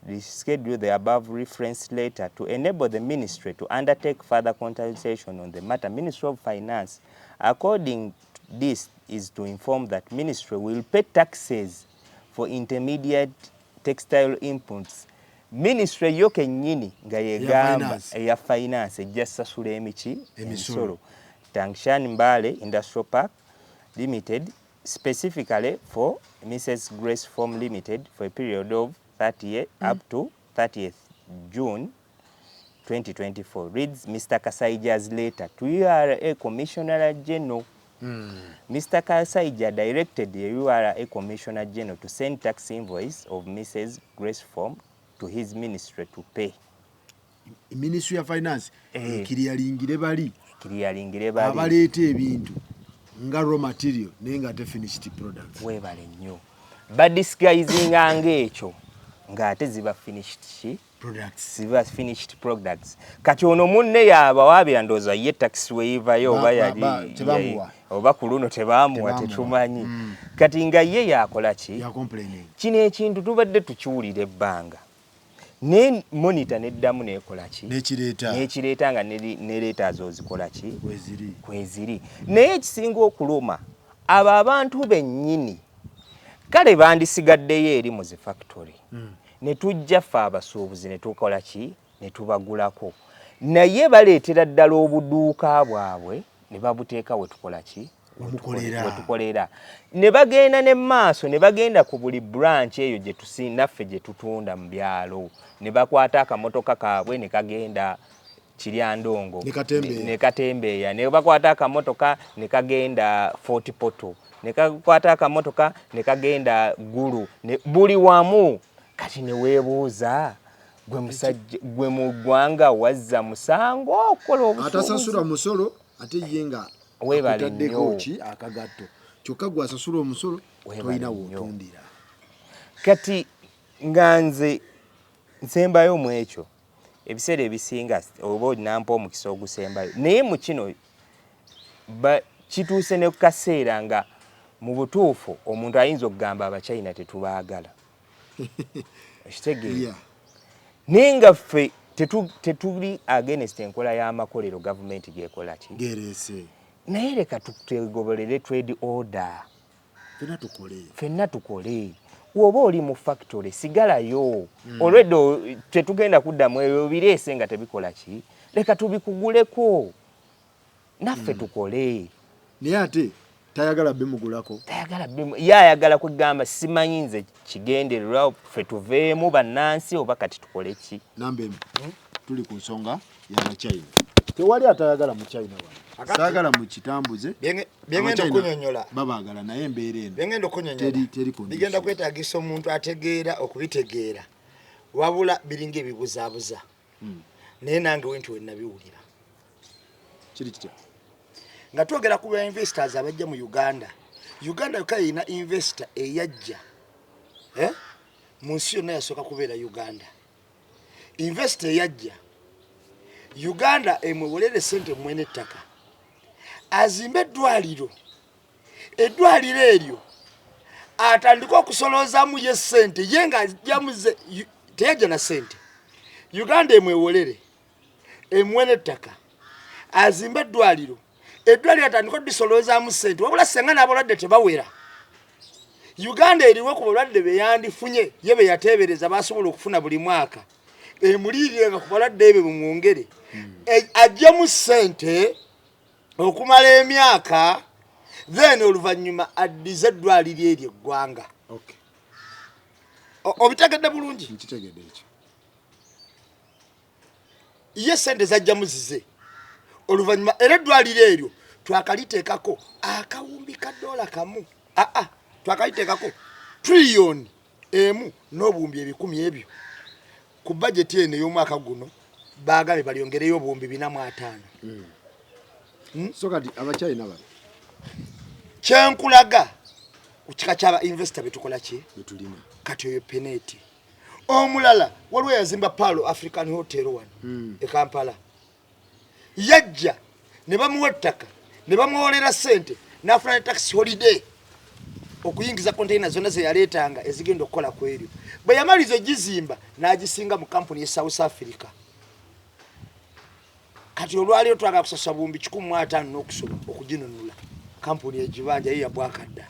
B: reschedule the above reference letter to enable the ministry to undertake further consultation on the matter. Ministry of Finance, according to this, is to inform that ministry will pay taxes for intermediate textile inputs." Ministry yo kennyini nga yegamba
A: Finance.
B: Eya finance ejja sasula emiki?
A: Emisolo.
B: Tangshan Mbale Industrial Park Limited, specifically for Mrs. Grace Form Limited, for a period of 30 up to 30th June 2024, reads Mr. Kasaija's letter to URA Commissioner General. Mr. Kasaija directed the URA Commissioner General to send tax invoice of Mrs. Grace Form to his ministry to pay.
A: Ministry ya Finance
B: Eh.
A: ekiriyalingire bali
B: Kiriyalingire bali
A: abaleeta ebintu nga raw material naye nga ate finished products.
B: Weebale nnyo. Badisguisinga ng'ekyo ng'ate ziba finished ki?
A: Products.
B: Ziba finished products. Kati ono munne yabawaabira, ndowooza ye tax waiver oba yali
A: Tebamuwa.
B: Oba ku luno tebamuwa.
A: Tebamuwa.
B: Tetumanyi. Kati nga ye yakola ki?
A: Ya complaining.
B: Kino ekintu tubadde tukiwulira ebbanga. Ne Monitor neddamu nekola ki?
A: Nekireeta.
B: Nekireeta nga ne letters ozikola ki?
A: Kweziri.
B: Kweziri. Naye ekisinga okuluma, abo abantu bennyini kale bandisigaddeyo eri mu zi factory, ne tujja ffe abasuubuzi ne tukola ki? Ne tubagulako. Naye baleetera ddala obuduuka bwabwe ne babuteeka we tukola ki?
A: Wemukolera.
B: Wetukolera. Ne bagenda ne maaso, ne bagenda ku buli branch eyo gye naffe gye tutunda mu byalo, ne bakwata akamotoka kaabwe ne kagenda Kiryandongo,
A: Ne katembeeya.
B: Ne katembeeya, ne bakwata akamotoka ne kagenda Fort Portal, ne kakwata akamotoka ne kagenda Gulu, ne buli wamu. Kati ne weebuuza, gwe musajja gwe mu ggwanga wazza musango okukola obusuubuzi?
A: Atasasula musolo ate ye nga
B: Weebale
A: akutaddeko
B: nnyo.
A: ki akagatto, kyokka gwe asasula omusolo
B: Weebale
A: tolina
B: nnyo.
A: wootundira.
B: Kati nga nze nsembayo mu ekyo, ebiseera ebisinga oba onampa omukisa ogusembayo, naye mu kino kituuse ne ku kaseera nga mu butuufu omuntu ayinza okugamba Abachina tetubaagala. Okitegeera? Naye nga ffe tetuli against enkola y'amakolero gavumenti gyekola ki?
A: Gereese.
B: Naye leka twegoberere trade order.
A: Fenna tukole.
B: Ffenna tukole. Woba oli mu factory sigalayo. Olwedde tetugenda kuddamu ebyo bireese nga tebikola ki, leka tubikuguleko naffe tukole.
A: Naye ate tayagala bimugulako.
B: Tayagala ye ayagala kwegamba simanyi nze kigendererwa ffe tuveemu bannansi oba kati tukole ki.
A: Namba emu, tuli ku nsonga y'Abachina. Tewali atayagala mu China wano. Saagala mu kitambuze.
C: Byengenda
A: Abachina
C: okunyonyola.
A: babaagala, naye embeera eno
C: Byengenda okunyonyola
A: teri condition.
C: Bigenda kwetaagisa omuntu ategeera okubitegeera, wabula biringa ebibuzaabuza. Naye nange wenti we nabiwulira.
A: Kiri kitya?
C: Nga twogera ku ba investors abajja mu Uganda, Uganda yokka erina investor eyajja, Mu nsi yonna yasooka kubeera Uganda. Investor eyajja Uganda emwewolere sente mwene ettaka azimbe eddwaliro, eddwaliro eryo atandike okusoloozamu ye sente ye ng'ajjamuze, teyajja na sente. Uganda emwewolere emuwe n'ettaka azimbe eddwaliro, eddwaliro atandike odisoloozaamu sente, wabula senga n'abalwadde tebawera. Uganda eriwe ku balwadde be yandifunye ye be yateebereza basobola okufuna buli mwaka, emuliirenga ku balwadde ebyo bimwongere. Aggyemu sente okumala emyaka, then oluvannyuma addize eddwaliro eryo eggwanga. Obitegedde bulungi?
A: Nkitegedde ekyo.
C: Ye sente zajjamu zize oluvannyuma, era eddwaliro eryo twakaliteekako akawumbi ka dola kamu, aa twakaliteekako triliyoni emu n'obuwumbi ebikumi ebyo. Ku bajeti eno ey'omwaka guno baagambye balyongereyo obuwumbi 450.
A: So kati Abachina bano
C: kyenkulaga ku kika ky'aba investor betukola ki
A: betulina.
C: Kati oyo Peneti omulala waliwo yazimba Palo African Hotel wano e Kampala, yajja ne bamuwa ettaka ne bamuwolera sente n'afuna ne tax holiday okuyingiza container zonna ze yaleetanga ezigenda okukola ku eryo. Bwe yamaliza ogizimba n'agisinga mu kampuni ye South Africa. Kati olwaleero twagala kusasula buwumbi kikumi mu ataano n'okusoba okuginunula kampuni egibanja ye yabwakadda.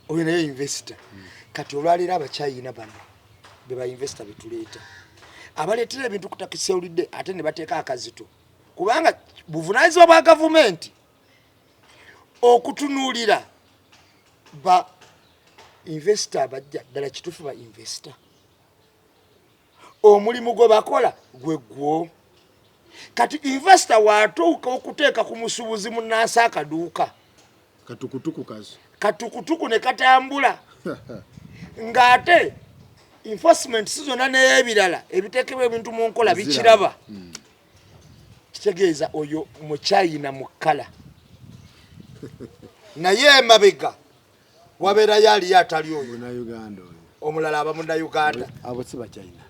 C: Oyo naye investor. Kati olwaleero Abachina bano be ba investor betuleeta, abaleetera ebintu ku tax holiday ate ne bateeka akazito, kubanga buvunaanyizibwa bwa gavumenti okutunuulira ba investor abajja ddala kituufu ba investor omulimu gwe bakola gwe gwo. Kati investor watuuka okuteeka ku musuubuzi munnansi akaduuka
A: katukutuku kazi
C: katukutuku ne katambula, ng'ate enforcement si zonna n'ebirala ebiteekebwa ebintu mu nkola bikiraba, kitegeeza oyo Muchina mu kkala, naye emabega wabeerayo aliyo atali oyo
A: Munnayuganda oyo.
C: Omulala aba Munnayuganda.
A: Abo si Bachina.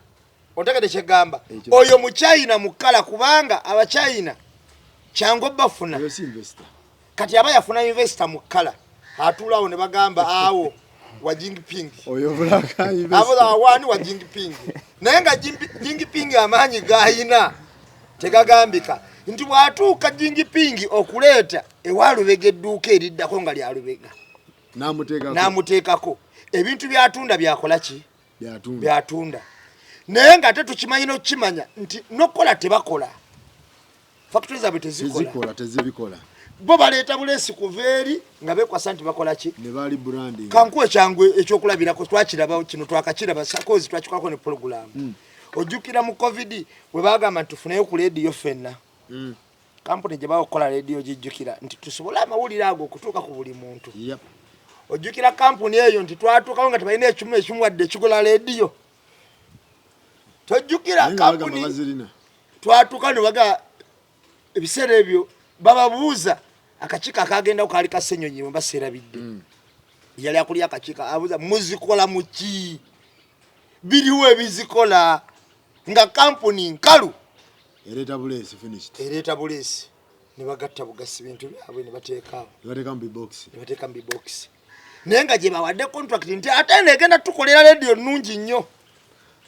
C: Otegedde kyegamba?
A: Ekyo.
C: Oyo Muchina mu kkala, kubanga Abachina kyangu bafuna.
A: Oyo si investor.
C: Kati aba yafuna investor mu kkala, atuulaawo ne bagamba awo. Wa Jinping.
A: Oyo black investor.
C: Abuza wani wa Jinping. Naye nga Jinping amaanyi gayina tegagambika nti bw'atuuka Jinping okuleeta ewa Lubega edduuka eriddako nga lya Lubega,
A: N'amuteekako.
C: N'amuteekako ebintu byatunda byakola ki?
A: Byatunda.
C: Byatunda. Naye nga ate tukimanyi n'okukimanya nti n'okukola tebakola, factory zaabwe tezikola.
A: Tezikola, tezibikola.
C: Bo baleeta buleesi kuva eri nga bekwasa nti bakola ki?
A: Ne bali branding.
C: Kankuwe ekyangu ekyokulabirako, twakiraba kino, twakakiraba sakozi, twakikolako ne program. Ojjukira mu COVID bwe bagamba nti tufuneyo ku leediyo ffenna? Kampuni gye bakola leediyo, gijjukira nti tusobole amawulire ago okutuuka ku buli muntu?
A: Yep.
C: Ojjukira kampuni eyo nti twatuukawo nga tebalina ekyuma ekimu wadde ekigula leediyo? Tojjukira?
A: Naye nga bagamba
C: Kampuni
A: bazirina.
C: Twatuuka ne baga ebiseera ebyo bababuuza, akakiiko akagendako kaali ka Ssenyonyi bwe baseerabidde, yali akulya akakiiko, abuuza, "Muzikola muki? Biriwo ebizikola?" Nga kampuni nkalu.
A: Ereeta buleesi, finished.
C: Ereeta buleesi ne bagatta bugasi bintu byabwe ne bateekaawo.
A: Ne bateeka mu bibokisi.
C: Ne bateeka mu bibokisi, naye nga gye bawadde contract nti ate eno egenda tukolera rediyo nnungi nnyo,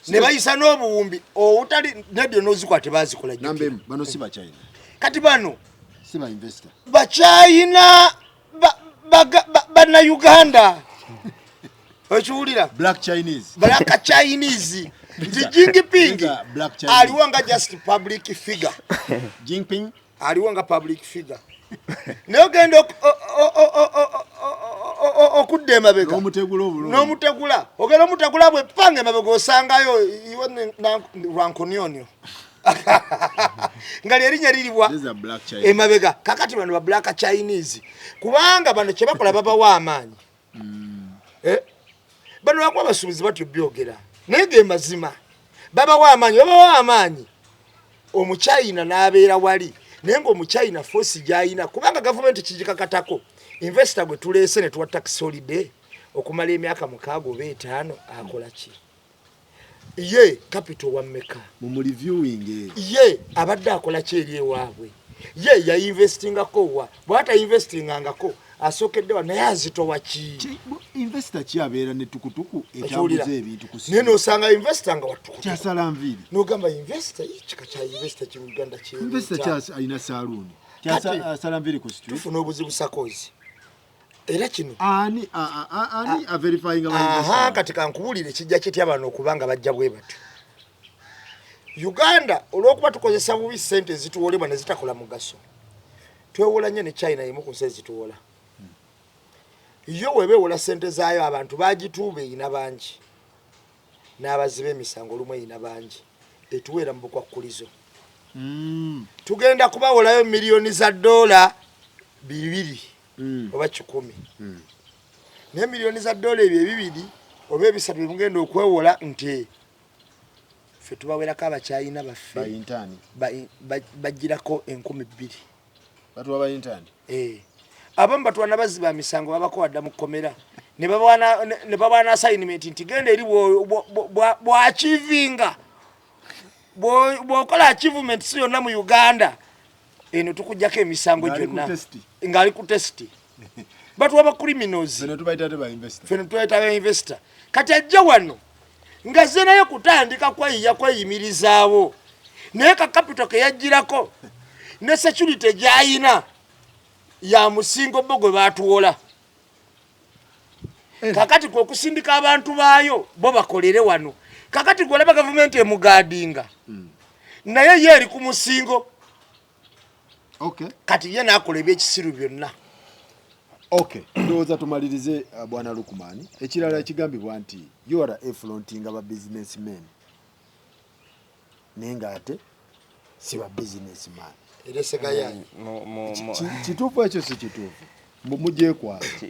C: ne bayisa n'obuwumbi obutali rediyo n'ozikola tebazikola.
A: Namba
C: Jjukira.
A: emu, bano si bachina?
C: Kati bano
A: Si ba investor?
C: Bakyayina bannayuganda, okiwulira?
A: Black Chinese.
C: Black Chinese, nti Jinping
A: These are black Chinese.
C: Aliwo nga just public figure.
A: Jinping.
C: Aliwo nga public figure, naye ogenda okudda emabega
A: N'omutegula obulungi.
C: N'omutegula, ogenda omutegula bwe panga emabega osangayo iwe lwankonionio nga lyerinnya liribwa
A: These are black Chinese.
C: Emabega. Kakati bano ba black Chinese, kubanga bano kyebakola babawa amaanyi. Eh? Bano bakuba abasuubuzi batyo byogera, naye ge mazima, babawa amaanyi, babawa amaanyi. Omuchina n'abeera wali, naye ngaomuchina force gyayina, kubanga gavumenti kigikakatako, investor gwe tuleese ne tuwa tax holiday okumala emyaka 6 oba 5, akola ki? Ye capital wa mmeka?
A: Mu reviewing.
C: Ye abadde akola ki eri ewaabwe? Ye yainvestingako wa? Bw'ata investingangako asookedde wa? Naye azitowa ki?
A: Investor ki abeera ne tukutuku
C: Okiwulira?
A: etambuza ebintu ku
C: Naye
A: street?
C: nosanga investor nga watukutuku.
A: Kyasala nviiri.
C: Nogamba investor, ye kika kya investor ki mu Uganda?
A: Investor
C: Kyereeta
A: kyas alina saloon.
C: Kati-
A: Asala nviiri ku street.
C: Tufuna obuzibu sakozi, era kino
A: Ani ani a verifying aba
C: Aha,
A: investor?
C: kati kankubuulire, kijja kitya bano okubanga bajja bwe batyo Uganda? Olw'okuba tukozesa bubi sente ezituwolebwa ne zitakola mugaso. Twewola nnyo ne China, emu ku nsi ezituwola. Yo weba ewola sente zaayo, abantu bagituuba eyina bangi n'abaziba emisango olumu eyina bangi, etuweera mu bukwakkulizo. Tugenda kubawolayo miliyoni za dola 200 oba 100, naye miliyoni za dola ebyo 2 oba 3 byemugenda okwewola, nti ffe tubawerako abakyayina baffe
A: Ba intern.
C: Bagirako 2000.
A: Batuwa ba intern.
C: Eh. Abamu batwana bazzi ba misango, babako wadda mu kkomera ne babawana ne babawana assignment nti genda eri bw'achievinga, bw'okola achievement si yonna mu Uganda eno, tukuggyako emisango
A: Ng'ali ku
C: gyonna.
A: test.
C: Ng'ali ku test. Batuwa ba criminals.
A: Feno tubayita te ba investor.
C: Feno tubayita ba investor. Kati ajja wano nga ze naye kutandika kweyiya kweyimirizaawo, naye ka capital ke yajjirako ne security gy'ayina ya musingo bo gwe batuwola. Kakati kwe okusindika abantu baayo bo bakolere wano. Kakati gwolaba gavumenti emuguardinga, naye ye eri ku musingo. Kati ye n'akola ebyekisiru byonna.
A: Okay, ndowooza tumalirize. Bwana Lukumani, ekirala ekigambibwa nti URA frontinga ba businessmen, naye ng'ate si ba businessman.
C: Eresegayayi.
A: Kituufu ekyo, si kituufu? Mugyekwasa.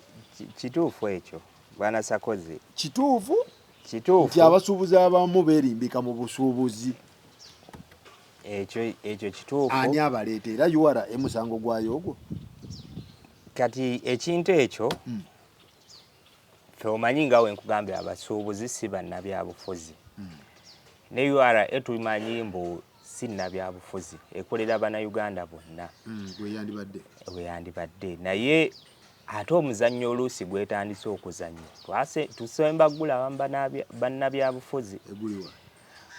B: Kituufu ekyo, bwana Sakozi.
A: Kituufu nti
B: Kituufu.
A: abasuubuzi abamu beerimbika mu busuubuzi?
B: Ekyo kituufu.
A: Ani abaleeta? Era URA emusango gwayo ogwo?
B: Kati ekintu ekyo, ffe omanyi nga we nkugambye, abasuubuzi si bannabyabufuzi, ne URA tumanyi mbu si nnabyabufuzi, ekolera bannayuganda bonna.
A: Bwe yandibadde.
B: Bwe yandibadde, naye Ate omuzannyo oluusi gwetandise okuzannya, tusemba gulaba bannabyabufuzi.
A: Eguliwa?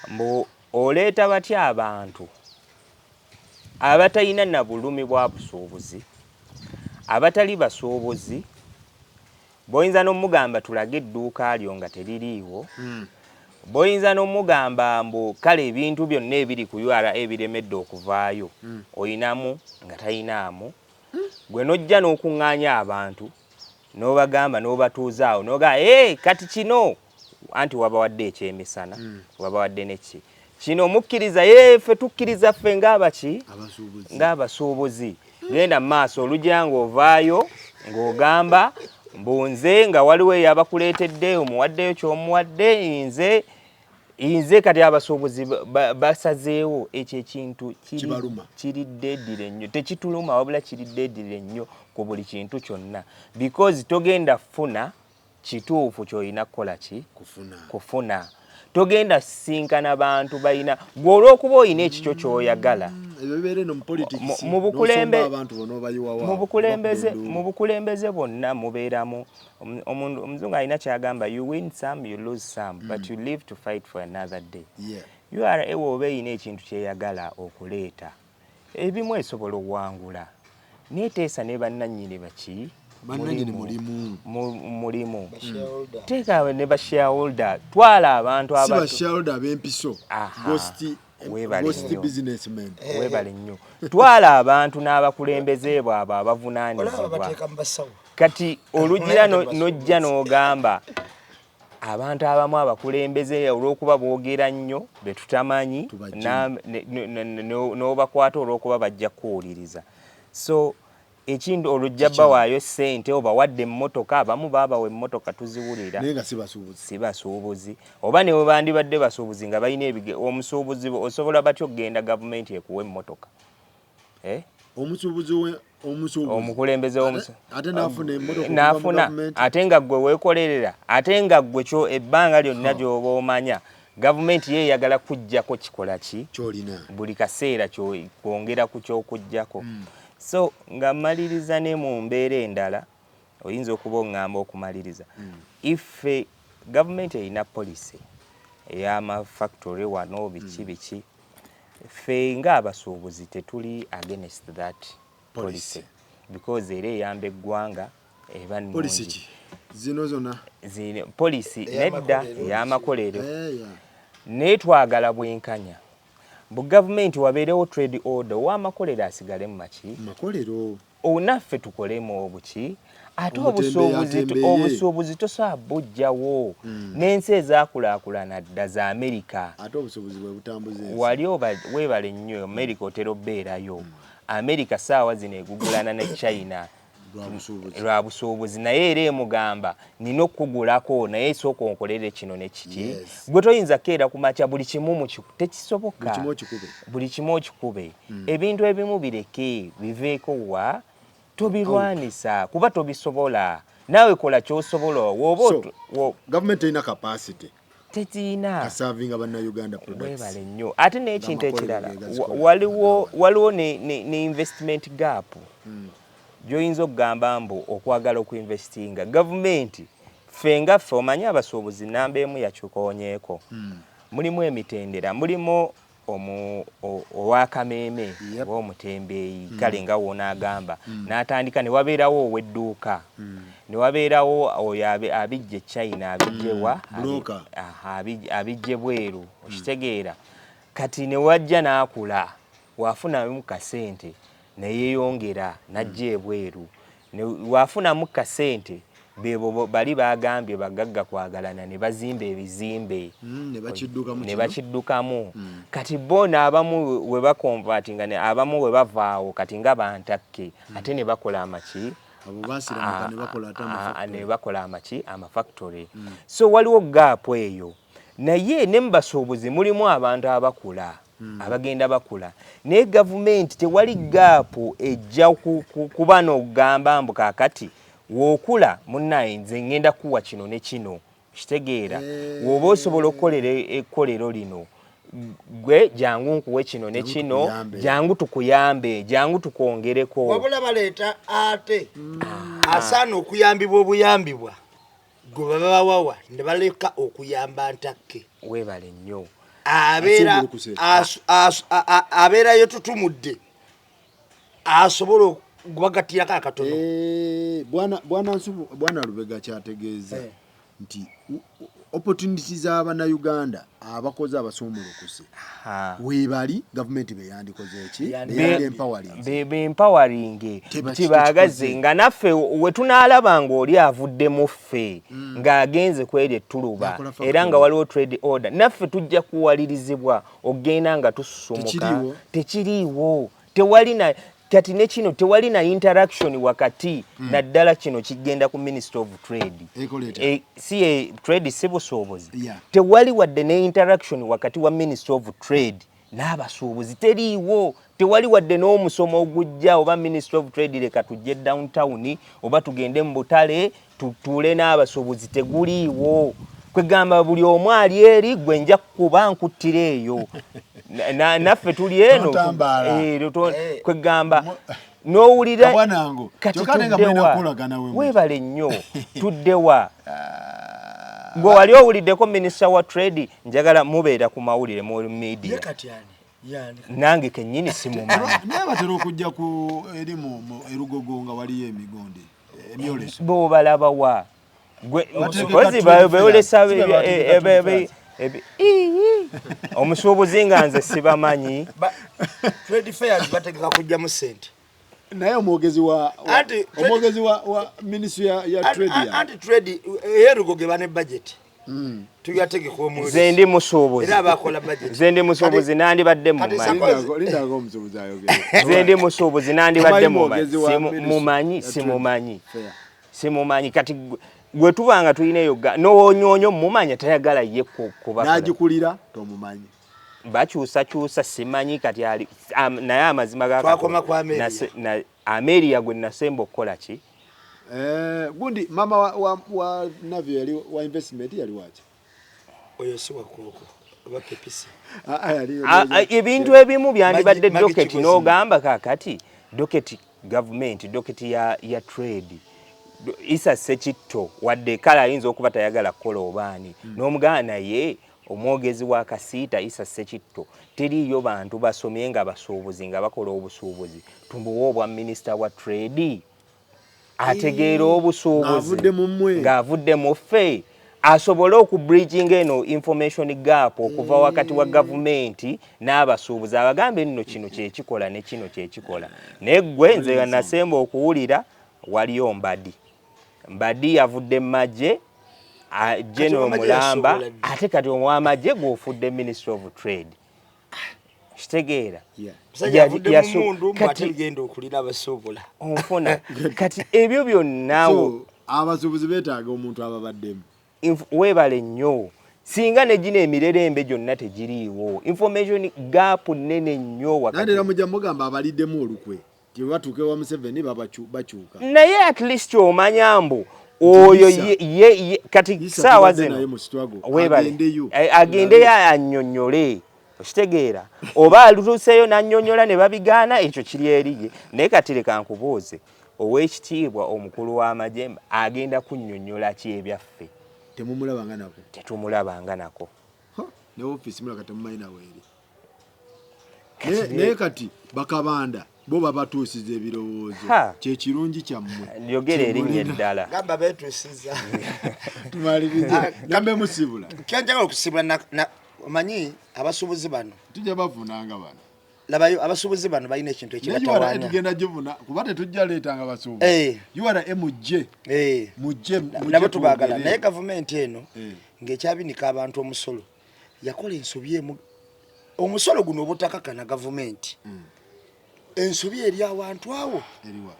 B: Mbu oleeta batya abantu abatalina na bulumi bwa busuubuzi, abatali basuubuzi, boyinza n'omugamba tulage edduuka lyo nga teririiwo, boyinza n'omugamba mbu kale ebintu byonna ebiri ku URA ebiremedde okuvaayo oyinamu nga talinaamu, gwe n'ojja n'okuŋŋaanya abantu n'obagamba n'obatuuza awo n'ogamba, "Hey, kati kino anti wabawadde ekyemisana, wabawadde neki, kino mukkiriza?" "Ye ffe tukkiriza, ffe ng'abaki?"
A: Abasuubuzi.
B: Ng'abasuubuzi. Genda mu maaso, olujja ng'ovaayo ng'ogamba mbu nze nga waliwo eyabakuleetedde, omuwaddeyo ky'omuwadde, nze kati abasuubuzi basazeewo. Ekyo ekintu
A: Kibaluma.
B: Kiri deadly nnyo. Tekituluma, wabula kiri deadly nnyo ku buli kintu kyonna, because togenda funa kituufu ky'olina kukola ki?
A: Kufuna.
B: Kufuna. Togenda sisinkana bantu balina gwe olw'okuba olina ekikyo ky'oyagala.
A: Ebyo bibeera eno mu politics.
B: Mu
A: N'osomba abantu bonna obayiwawa.
B: Mu bukulembeze bwonna mubeeramu omuzungu alina kyagamba, "You win some, you lose some, but you live to fight for another day." URA woba erina ekintu kyeyagala okuleeta, ebimu esobola okuwangula, neeteesa ne bannannyini baki.
A: Bannannyini mulimu.
B: Mulimu.
C: Bashareholder.
B: Teeka ne bashareholder, twala abantu
A: Si
B: abato.
A: Bashareholder ab'empiso.
B: Aha.
A: Ghost.
B: Weebale
A: Ghost
B: nnyo.
A: businessmen.
B: Weebale nnyo. Twala abantu n'abakulembeze bwabwe
C: Olaba
B: abavunaanyizibwa.
C: bateeka mu basawo.
B: Kati olugira
C: Basuubuzi.
B: n'ojja n'ogamba abantu abamu abakulembeze olw'okuba boogera nnyo be tutamanyi,
A: Tubajjemu.
B: n'obakwata olw'okuba bajja kukuwuliriza. So ekintu olujja bawaayo ssente, obawadde emmotoka, abamu baabawa emmotoka tuziwulira.
A: Naye nga si basuubuzi.
B: Si basuubuzi, oba ne bwe bandibadde basuubuzi nga balina ebige. Omusuubuzi osobola batya okugenda gavumenti ekuwa emmotoka? Eh?
A: Omusuubuzi omusuubuzi.
B: Omukulembeze
A: Ate n'afuna emmotoka okuva mu
B: n'afuna
A: gavumenti.
B: Ate nga ggwe weekolerera, ate nga ggwe kyo ebbanga lyonna gy'oba omanya gavumenti ye eyagala kuggyako kikola ki?
A: Kyolina.
B: Buli kaseera kwongera ku kyokuggyako. So nga mmaliriza, ne mu mbeera endala oyinza okuba oŋŋamba okumaliriza, ife gavumenti erina policy ey'amafactory wano, biki biki, ffe ng'abasuubuzi tetuli against that policy,
A: Policy.
B: because era eyamba eggwanga, eba
A: Policy
B: nnungi.
A: ki zino zonna?
B: Policy nedda.
C: Ey'amakolero.
B: Ey'amakolero.
A: Eh, yeah.
B: Naye twagala bwenkanya bu gavumenti, wabeerewo trade order, ow'amakolero asigale mu maki?
A: Makolero.
B: Onaffe tukolemu obuki ate
A: Omutembeeyi atembeeye.
B: Obusuubuzi tosobola bujjawo n'ensi ezaakulaakulana dda za Amerika.
A: Ate obusuubuzi bwe butambuza ensi.
B: Wali oba weebale nnyo. Amerika otera obeerayo. Amerika saawa zino egugulana ne China
A: Lwa busuubuzi.
B: Lwa busuubuzi, naye era emugamba nina okukugulako, naye sooka onkolere kino ne kiki. Gwe toyinza keera ku makya buli kimu tekisoboka.
A: Buli kimu okikube.
B: Buli kimu okikube. Ebintu ebimu bireke biveeko, wa tobirwanisa kuba tobisobola. Naawe kola kyosobola woba
A: So, gavumenti erina capacity
B: Teziina.
A: Aservinga bannayuganda products.
B: Weebale nnyo. Ate n'ekintu
A: Ng'amakolero
B: ekirala,
A: ge gazikola.
B: waliwo ne investment gap gy'oyinza okugamba mbu okwagala okuinvestinga gavumenti, ffe nga ffe omanyi abasuubuzi namba emu yakyukoonyeeko, mulimu emitendera, mulimu owakameeme oba omutembeeyi, kale nga woonaagamba n'atandika, ne wabeerawo ow'edduuka, ne wabeerawo oyo abijja e China, abijje wa?
A: Broker.
B: Aha, abijje bweru, okitegeera? Kati ne wajja n'akula, wafunamu kasente neyeeyongera n'ajja ebweru. Wafunamu kasente, bebo bali bagambye bagagga kwagalana ne bazimba ebizimbe.
A: Ne bakiddukamu
B: ne
A: kino.
B: Bakiddukamu. Kati bo n'abamu we baconvertinga, abamu we bavaawo kati nga bantakke, ate ne bakola amaki.
A: Abo basiramuka ne bakola ate amafactory.
B: Ne bakola amaki, amafactory. So waliwo gap eyo, naye ne mu basuubuzi mulimu abantu abakula, abagenda bakula, naye gavumenti tewali gap ejja kuba n'okugamba mbu kaakati wookula munnaye nze ngenda kuwa kino ne kino, kitegeera? Woba osobola okukolera ekkolero lino, gwe jangu nkuwe kino ne
A: Jangu
B: kino.
A: tukuyambe.
B: Jangu tukuyambe, jangu tukwongereko.
C: Wabula baleeta ate Asaana okuyambibwa obuyambibwa gwe baba bawawa ne baleka okuyamba ntakke.
B: Weebale nnyo.
C: Abeera
A: Asumbulukuse.
C: Abeera yetutumudde, asobola okubagatirako akatono.
A: Eh, bwana Nsubu, bwana Lubega kyategeeza nti opportunity z'abannayuganda abakozi abasuumulukuse weebali, gavumenti beyandikoze eki? Beyandi empowering.
B: Be empowering. Tibaagaze
A: tekikoze.
B: Nga naffe we tunaalaba ng'oli avuddemu ffe ng'agenze kweri ettuluba
A: N'akola factory.
B: Era nga waliwo trade order, naffe tujja kuwalirizibwa okugenda nga tususumuka.
A: Tekiriiwo.
B: Tekiriiwo, tewali na kati ne kino tewali na interaction wakati naddala kino kigenda ku Minister of Trade.
A: Ekola etya?
B: Si trade si busuubuzi. Tewali wadde ne interaction wakati wa Minister of Trade n'abasuubuzi, teriiwo. Tewali wadde n'omusomo ogujja oba Minister of Trade, leka tujje downtown oba tugende mu butale tutuule n'abasuubuzi, teguliiwo. Kwegamba buli omu ali eri gwe nja kukuba nkuttira eyo. Naffe tuli eno.
A: Totambaala.
B: Kwegamba n'owulira
A: Kabwanango.
B: kati
A: Kyokka ate nga mulina
B: tuddewa?
A: kukolagana we muti.
B: Weebale nnyo, tuddewa? Gwe wali owuliddeko minisita wa trade? Njagala mubeera ku mawulire mu
C: Ye
B: media.
C: Kati ani yani?
B: Nange kennyini simumanyi.
A: Naye batera okujja ku eri mu erugogo nga waliyo emigonde emyoleso.
B: Bwobalabawa gwe
A: Bategeka
B: kozi
A: trade
B: beolesa
A: fairs. Si be bategeka trade fairs.
B: Omusuubuzi nga nze sibamanyi.
C: Trade fairs bategeka kujjamu sente.
A: Naye omwogezi omwogezi wa ministry ya trade ya
C: Anti trade eyerugoge bane budget tuyategeka omwoleso.
B: Nze ndi musuubuzi.
C: Era abakola budget.
B: Nze ndi musuubuzi, nandibadde
C: Kati
B: mumanyi.
A: Lindako omusuubuzi ayogere.
B: Nze ndi musuubuzi, nandibadde
A: Tomanyi
B: mumanyi.
A: mwogezi wa ministry
B: Mumanyi
A: ya trade
B: simumanyi.
A: fair.
B: Simumanyi. Kati gwe tuba nga tulina eyo n'owonyoonyo mumanya tayagala ye kuba
A: N'agikulira tomumanyi.
B: Bakyusakyusa, simanyi kati ali naye amazima ga
C: Twakoma
B: Katonda,
C: ku Amelia.
B: Amelia gwe nasemba okukola ki?
A: Eh, gundi mama wa Navio yali wa investment, yali waki?
C: Oyo si wakuoko oba pepisi.
A: Ah, ah, yali
B: Ah, ebintu ebimu byandibadde
C: Magi
B: docket
C: Kigozi.
B: N'ogamba kakati docket gavumenti, docket ya trade. Isa Sekitto wadde kale ayinza okuba tayagala kukola obaani n'omuganda, naye omwogezi wa Kasiita Isa Sekitto, teriiyo bantu basomye nga basuubuzi nga bakola obusuubuzi tumbuwe obwa minisita wa trade ategeera obusuubuzi
A: Ng'avudde mu mmwe.
B: Ng'avudde mu ffe asobole okubridging eno information gap okuva wakati wa gavumenti n'abasuubuzi, abagambe nno kino kyekikola ne kino kyekikola. Naye gwe nze nasemba okuwulira waliyo Mbadi. Mbadi yavudde mu magye, General
C: Amagye
B: Mulamba.
C: yasobola ddi?
B: Ate kati ow'amagye gw'ofudde Minister of Trade, kitegeera?
C: Musajja avudde mu mundu mbu ate
B: Kati
C: lugenda okulira abasuubula.
B: Onfuna? Kati ebyo byonna
A: So abasuubuzi beetaaga omuntu ababaddemu.
B: Weebale nnyo. Singa ne gino emirerembe gyonna tegiriiwo, information gap nnene nnyo wakati.
A: Nandera mujja mugamba abaliddemu olukwe ti batuuka ewa Museveni bakyuka.
B: Naye at least omanya mbu oyo
A: Isa.
B: ye kati
A: Isa
B: saawa
A: tubadde naye
B: zino
A: mu struggle.
B: Weebale.
A: Agendeyo.
B: Agendeyo annyonnyole, okitegeera? Oba alutuuseeyo n'annyonnyola ne babigaana, ekyo kiri eriye. Naye kati leka nkubuuze, oweekitiibwa omukulu w'amagye agenda kunnyonnyola ki ebyaffe?
A: Temumulabanga nako.
B: Tetumulabanga nako.
A: Ha, ne ofiisi mulaka temumanyi naweeri.
B: Kati
A: Naye kati bakabanda bo babatuusiza ebirowoozo.
B: Ha.
A: Kyekirungi kyammwe.
B: Yogera erinnya
A: Kyemulina.
B: eddala.
C: Gamba betuusiza.
A: Tumalirize nambe musibula.
C: Kyenjagala okusibula omanyi abasuubuzi bano
A: Tujja bavunanga bano.
C: Labayo abasuubuzi bano balina ekintu
A: Ne URA
C: ekibatawaanya.
A: tugenda givuna kuba tetujja leetanga basuubuzi. URA mujje. Mujje mujje
C: Nabo tubaagala.
A: twogere.
C: Naye gavumenti eno ng'ekyabinika abantu omusolo yakola ensobi emu, omusolo guno obutakakana gavumenti, ensobi eri awantu awo.
A: Eriwa?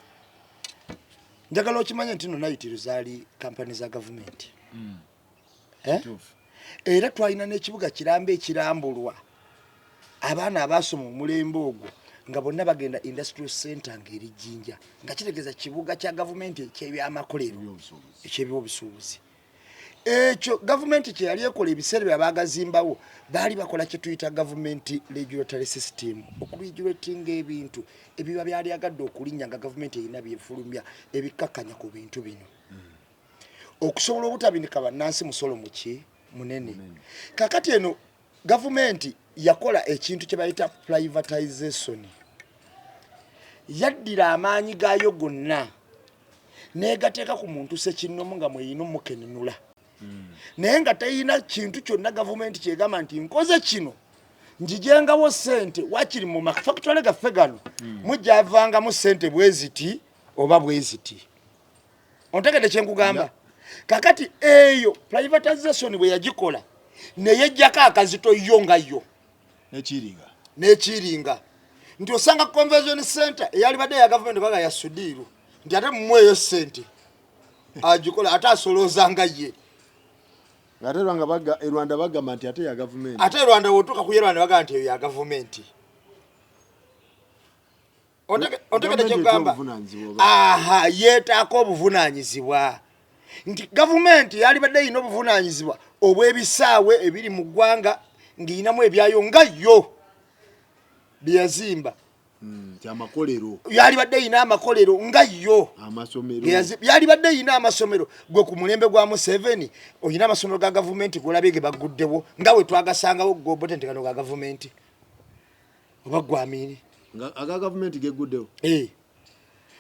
C: Njagala okimanye nti no nayitiro zaali kampani za gavumenti. Eh?
A: Kituufu.
C: Era twalina n'ekibuga kiramba ekirambulwa abaana abasoma omulembe ogwo nga bonna bagenda industrial center ng'eri Jjinja, nga kitegeeza kibuga kya gavumenti ekyebyamakolero.
A: Ebyobusuubuzi.
C: Ekyebyobusuubuzi. Ekyo gavumenti kye yali ekola ebiseera bye baagazimbawo, baali bakola kye tuyita gavumenti regulatory system, okuregulatinga ebintu ebiba byalyagadde okulinnya nga gavumenti erina byefulumya ebikkakkanya ku bintu bino okusobola obutabinika bannansi musolo muki munene. Kakati eno gavumenti yakola ekintu kye bayita privatization, yaddira amaanyi gaayo gonna negateeka ku muntu sekinnomu nga mweyina omukenenula, naye nga teyina kintu kyonna gavumenti kyegamba nti nkoze kino njijengawo sente wakiri mu mafactory gaffe gano mujavangamu sente bweziti oba bweziti. Ontegedde kyenkugamba? Kakati eyo privatization bwe yagikola neyejjako akazito yo nga yo
A: nekiringa
C: nekiringa nti osanga convention center eyalibadde ya gavumenti baga ya Sudiiru nti ate mumweyo sente agikola ate asolooza nga ye.
A: Ate Rwanda baga e Rwanda bagamba nti ate ya gavumenti.
C: Ate e Rwanda wotuuka ku ye Rwanda bagamba nti eyo ya gavumenti. Ontegedde kyegamba? Aha, yeetaako obuvunaanyizibwa nti gavumenti yalibadde erina obuvunaanyizibwa obw'ebisaawe ebiri mu ggwanga ng'erinamu ebyayo nga yo byeyazimba.
A: Kyamakolero.
C: Yalibadde erina amakolero nga yo
A: amasomero.
C: Yalibadde erina amasomero. Gwe ku mulembe gwa Museveni olina amasomero ga gavumenti golabye ge baguddewo nga we twagasangawo gobote nti gano ga gavumenti oba gwamiini?
A: Nga aga gavumenti geguddewo.
C: Eh.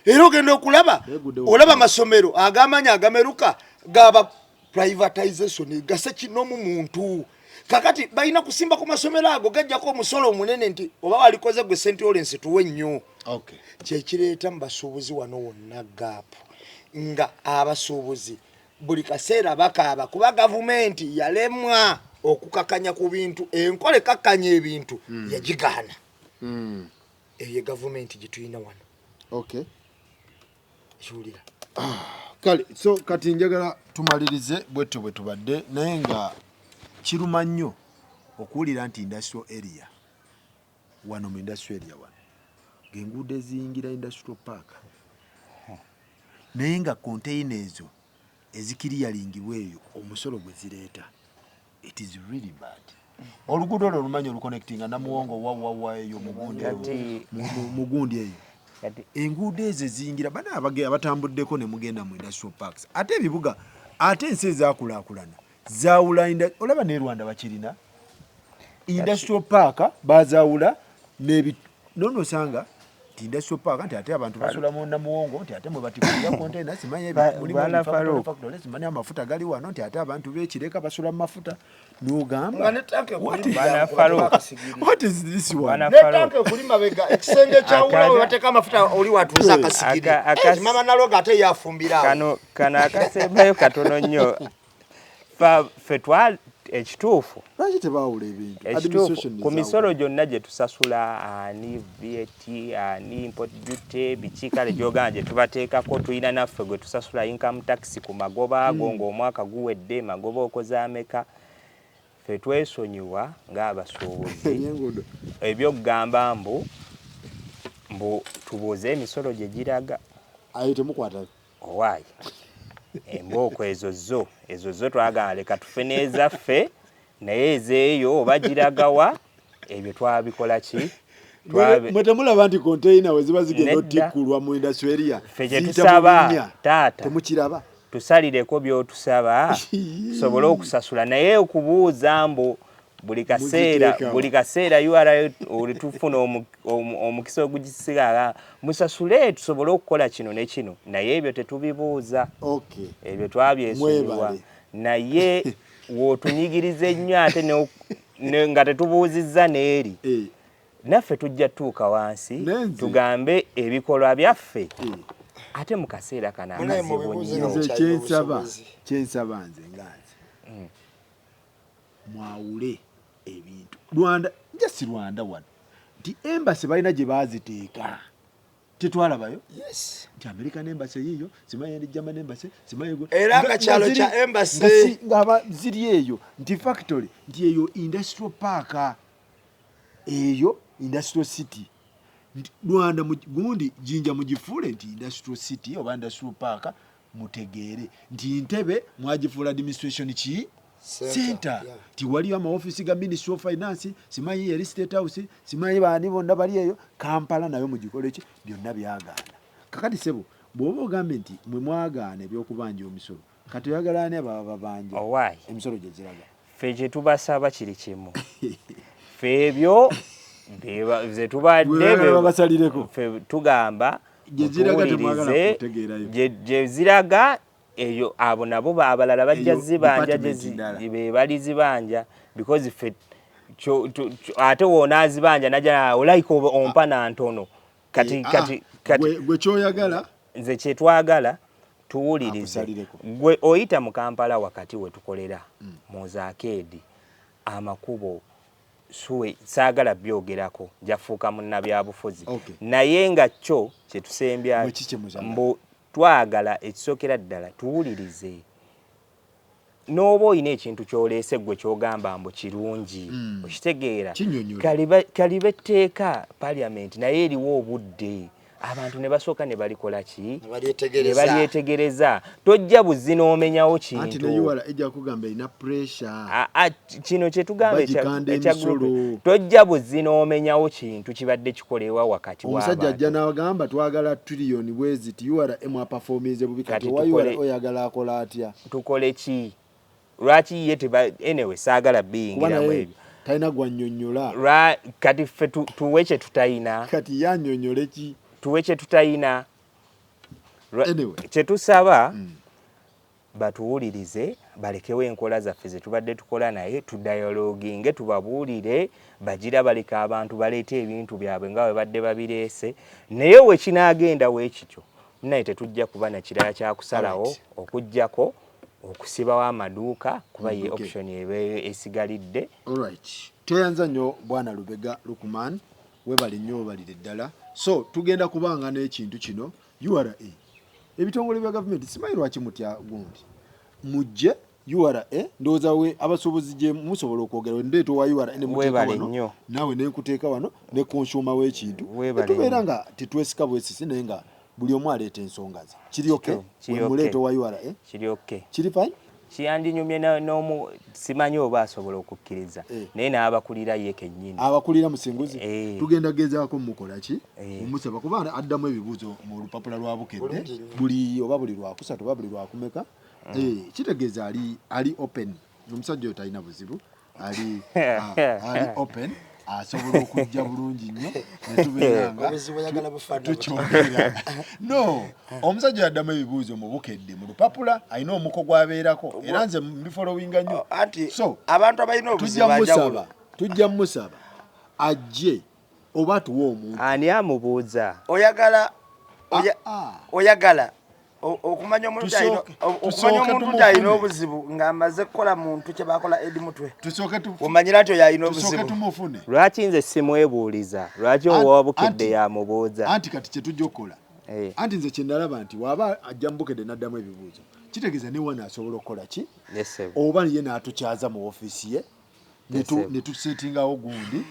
C: Era ogenda okulaba olaba amasomero ag'amaanyi agameruka gaba privatization gase kinomu muntu. Kakati balina kusimba ku masomero ago gajjako omusolo omunene nti oba walikoze gwe St Lawrence tuwe nnyo. Kyekireeta mu basuubuzi wano wonna gaapu nga abasuubuzi buli kaseera bakaaba kuba gavumenti yalemwa okukakanya ku bintu, enkola ekakkanya ebintu yagigaana. Eyo ye gavumenti gye tulina wano. Kiwulira.
A: Kale, so kati njagala tumalirize bwetyo bwe tubadde, naye nga kiruma nnyo okuwulira nti industrial area wano, mu industrial area wano ng'enguudo eziyingira industrial park, naye nga container ezo ezikiriyalingibwa eyo omusolo gwe zireeta, it is really bad. Oluguudo olwo olumanyi oluconnectinga Namuwongo wawawa eyo mugundi eyo, mugundi eyo enguudo ezo eziyingira bana abatambuddeko ne mugenda mu industrial parks, ate ebibuga, ate ensi ezaakulaakulana zaawula olaba ne Rwanda bakirina industrial park, bazaawula n'ebi nono osanga nti industrial park nti ate abantu basula mu Namuwongo, nti ate mwe batikulira container, simanyi
B: Bwana Farouk.
A: Factory, simanyi amafuta gali wano, nti ate abantu b'ekireka basula mu mafuta, n'ogamba
C: nga ne tanka
B: Bwana Farouk.
A: What is this one?
B: Bwana
C: ne
B: Farouk.
C: tanka ekuli mabega ekisenge ekyawula we bateeka amafuta oli watuuza akasigiri. Mama Naloga ate yafumbira awo.
B: Kano akasembayo katono nnyo. Ffe twa ekituufu
A: Lwaki tebaawula ebintu?
B: Ekituufu
A: Administration
B: ku misolo
A: ezaawula.
B: gyonna gye tusasula, ani VAT, ani import duty, biki kale gyogamba gye tubateekako, tulina naffe gwe tusasula income tax ku magoba ago ng'omwaka guwedde, magoba okoze ameka. Ffe twesonyiwa ng'abasuubuzi
A: Ebyenguudo.
B: Ebyokugamba mbu tubuuze emisolo gye giraga.
A: Ayo temukwatayo.
B: Owaayi, embooko ezo zo twagala leka tufe n'ezaffe, naye ezeeyo oba giragawa ebyo twabikola ki.
A: Mwe temulaba nti container we ziba zigenda
B: Nedda.
A: otikkulwa mu industrial area
B: Ffe kye
A: ziyita mu
B: tusaba,
A: binnya?
B: taata,
A: Temukiraba?
B: tusalireko by'otusaba tusobole okusasula, naye okubuuza mbu buli kaseera
A: Muziteekawo.
B: buli kaseera URA oli tufuna omukisa ogugisigala musasule tusobole okukola kino ne kino, naye ebyo tetubibuuza. Ebyo twabyesonyiwa.
A: Mwebale.
B: Naye w'otunyigiriza ennyo ate nga tetubuuzizza n'eri, naffe tujja tutuuka wansi tugambe ebikolwa byaffe ate mu kaseera kano
C: Munaye
B: akazibu
C: mubibuuze
B: nnyo.
C: nga
A: Nze
C: mukyalina
A: kyensaba
C: obusobozi.
A: Kyensaba nze nga nze, mwawule ebintu. Rwanda nja si Rwanda wano nti embassy balina gye baaziteeka, tetwalabayo nti American embassy yiyo, simanyi German embassy, simanyi
C: Era nga kyalo kya embassy.
A: Nga ziri eyo nti factory nti eyo industrial park, eyo industrial city, nti Rwanda gundi Jinja mugifuule nti industrial city oba industrial park. Mutegeere nti Ntebe mwagifuula administration ki center, ti waliyo amaofiisi ga Ministry of Finance, simanyi eri State House, simanyi baani bonna bali eyo Kampala, nayo mugikole ki? Byonna byagaana. Kakati sebo, bw'oba ogambye nti mwe mwagaana ebyokubanja omisolo, kati oyagala ani ababa babanja
B: Owaayi.
A: emisolo gye ziraga?
B: Ffe kye tubasaba kiri kimu. Ffe ebyo ze tubadde
A: Bwe babasalireko.
B: Ffe tugamba
A: Gye ziraga temwagala
B: mutuwulirize,
A: kutegeerayo.
B: Gye ziraga eyo, abo nabo abalala bajja
A: Eyo
B: zibanja
A: department ndala.
B: Be balizibanja, because ffe ate wonaazibanja najja olayika ompa na ntono kati.
A: Eh,
B: Kati
A: ah,
B: kati
A: gwe kyoyagala
B: nze kyetwagala tuwulirize.
A: Akusalireko.
B: Gwe oyita mu Kampala wakati we tukolera mu zakeedi, amakubo suwe saagala byogerako, njafuuka munnabyabufuzi. Naye nga kyo kyetusembya
A: Mwe ki kye muzaagala?
B: Mbu twagala ekisookera ddala tuwulirize. N'oba olina ekintu kyoleese gwe kyogamba mbu kirungi, okitegeera?
A: Kinnyonnyola.
B: Kaliba etteeka parliament, naye eriwo obudde abantu ne basooka ne balikola ki?
C: Ne balyetegereza.
B: Ne balyetegereza. Tojja buzzi n'omenyawo
A: Anti
B: kintu.
A: Ne URA ejja kugamba erina pressure.
B: Kino kye tugamba
A: Bagikanda
B: ekya
A: emisolo.
B: group. Tojja buzzi n'omenyawo kintu kibadde kikolebwa wakati
A: Omusajja
B: w'abantu.
A: ajja n'agamba twagala triliyoni bweziti, URA mwaperforminze bubi. Kati
B: Kati
A: owa URA oyagala akola atya?
B: Tukole ki? Lwaki ye teba? Anyway, saagala
A: Kuba
B: biyingiramu
A: naye
B: ebyo.
A: talina gwannyonnyola.
B: Kati ffe tuwe kye tutayina.
A: Kati yannyonnyole ki?
B: Tuwe kye tutayina.
A: Anyway.
B: Kye tusaba, batuwulirize, balekewo enkola zaffe ze tubadde tukola, naye tudialoginge, tubabuulire, bagira baleka abantu baleete ebintu byabwe nga bwe badde babireese. Naye we kinaagenda weekityo, naye tetujja kuba na kirala kyakusalawo okuggyako okusibawo amaduuka, kuba ye option eba esigalidde.
A: Alright. Tweyanza nnyo Bwana Lubega Lukman, webale nnyo, webalire ddala. So tugenda kubanga n'ekintu kino URA, ebitongole bya gavumenti, simanyi lwaki mutya gundi, mujje URA. Ndowooza we abasuubuzi gye musobola okwogera, ndeeta owa URA ne muteeka
B: Weebale
A: wano,
B: nnyo.
A: naawe nenkuteeka wano ne consumer w'ekintu,
B: Weebale
A: tubeera
B: nnyo.
A: nga tetwesika bwesisi, naye nga buli omu aleeta ensonga ze. Kiri okay?
B: Kiri
A: We muleeta
B: okay.
A: owa URA?
B: Kiri okay.
A: Kiri fine.
B: Kiyandinyumye n'omu, simanyi oba asobola okukkiriza, naye n'abakulira ye kennyini.
A: Abakulira Musinguzi?
B: Eh.
A: Tugenda gezaako mukola ki, omusaba, kuba addamu ebibuuzo mu lupapula lwa Bukedde
C: Bulungi nnyo.
A: buli oba buli lwakusatu oba buli lwakumeka. Eh, kitegeeza ali open. Omusajja oyo talina buzibu, ali open, asobola okujja bulungi nnyo netubeera nga
C: Obuzibu oyagala bufaanana butya?
A: tukyogera. No, omusajja yaddamu ebibuuzo mu Bukedde mu lupapula, alina omuko gwabeerako, era nze mbifollowinga nnyo.
C: Oh, anti
A: So
C: abantu abalina
A: tujja
C: obuzibu anjawulo.
A: Tujja musaba ajje oba atuwe omuntu.
B: Ani amubuuza?
C: Oyagala
A: Ah, ah.
C: Oyagala okumanya omuntu okumanya
A: Tusooke
C: omuntu nti alina
A: tumufune.
C: obuzibu ng'amaze kukola muntu kye bakola Edi Mutwe,
A: Tusooke
C: omanyira nti oyo alina
A: tusooke
C: obuzibu.
A: tumufune.
B: Lwaki nze simwebuuliza? Lwaki owa Bukedde yamubuuza?
A: Anti kati kyetujja okukola, anti nze kyenalaba nti waba ajja mu Bukedde n'addamu ebibuuzo, kitegeeza ne wano asobola okukola ki,
B: Yes, sir.
A: oba ye n'atukyaza mu ofiisi ye
B: Yes, sir.
A: ne tusetingawo gundi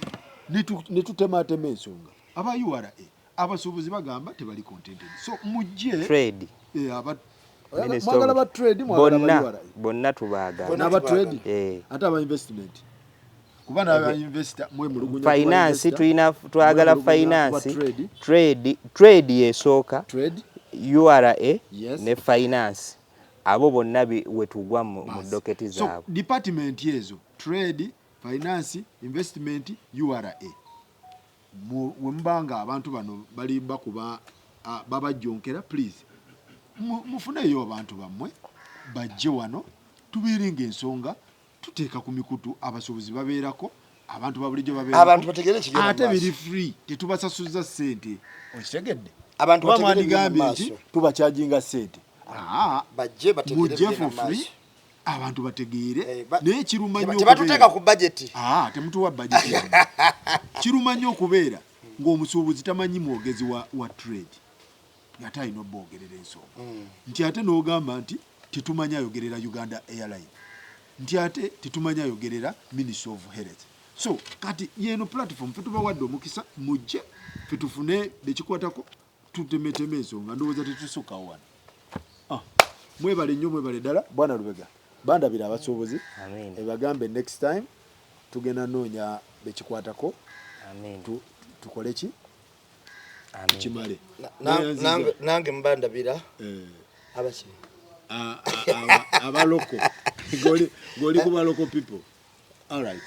A: ne tutematema ensonga. Aba URA, abasuubuzi bagamba tebali contented, so mujje.
B: Trade.
A: Eh,
B: Minister
A: mwagala ba trade, mwagala ba
B: Bonna
A: URA?
B: Bonna tubaagala.
C: Bonna.
A: N'aba trade?
B: Eh.
A: Ate aba investment, kuba n'aba investor mwemulugunya kuba
B: Finance.
A: investor,
B: Tulina twagala
A: mwemulugunya kuba
B: finance.
A: trade.
B: Trade yesooka.
A: Trade.
B: URA ne finance, abo bonna wetugwa mu docket
A: So
B: zaabwe.
A: department ezo, trade, finance, investment, URA, we muba nga abantu bano bali bakuba babajjonkera, please mufuneeyo abantu bammwe bajje wano tubeere nga ensonga tuteeka ku mikutu, abasuubuzi babeerako, abantu babulijjo babeerako.
C: Abantu bategeere ekigenda mu
A: Ate
C: maaso.
A: biri free, tetubasasuza ssente, okitegedde?
C: Abantu
A: Kuba
C: bategeere ebigenda mu
A: mwandigambye nti
C: maaso.
A: tubacharginga ssente. Ah,
C: Bajje bategeere
A: mujje
C: ebigenda
A: for
C: mu
A: free,
C: maaso.
A: abantu bategeere.
C: Eh,
A: Naye kiruma nnyo
C: tebatuteeka
A: okubeera
C: ku budget.
A: Ah, temutuwa budget yammwe. Kiruma nnyo okubeera ng'omusuubuzi tamanyi mwogezi wa trade, ate alina oboogerera ensonga, nti ate n'ogamba nti tetumanyi ayogerera Uganda Airline, nti ate tetumanyi ayogerera Ministry of Health. So kati yeno platform fe tubawadde omukisa, mujje fe tufune bekikwatako, tutemeteme ensonga. Ndowooza tetusukkawo wano. Ah. Mwebale nnyo, mwebale ddala. Bwana Lubega, bandabira abasuubuzi.
B: Amen.
A: Ebagambe next time tugenda noonya bekikwatako.
B: Amen.
A: Tukole ki?
B: Amen.
A: Kimale.
C: Nange mba ndabira abaki.
A: Abaloko goli ku baloko people. Alright.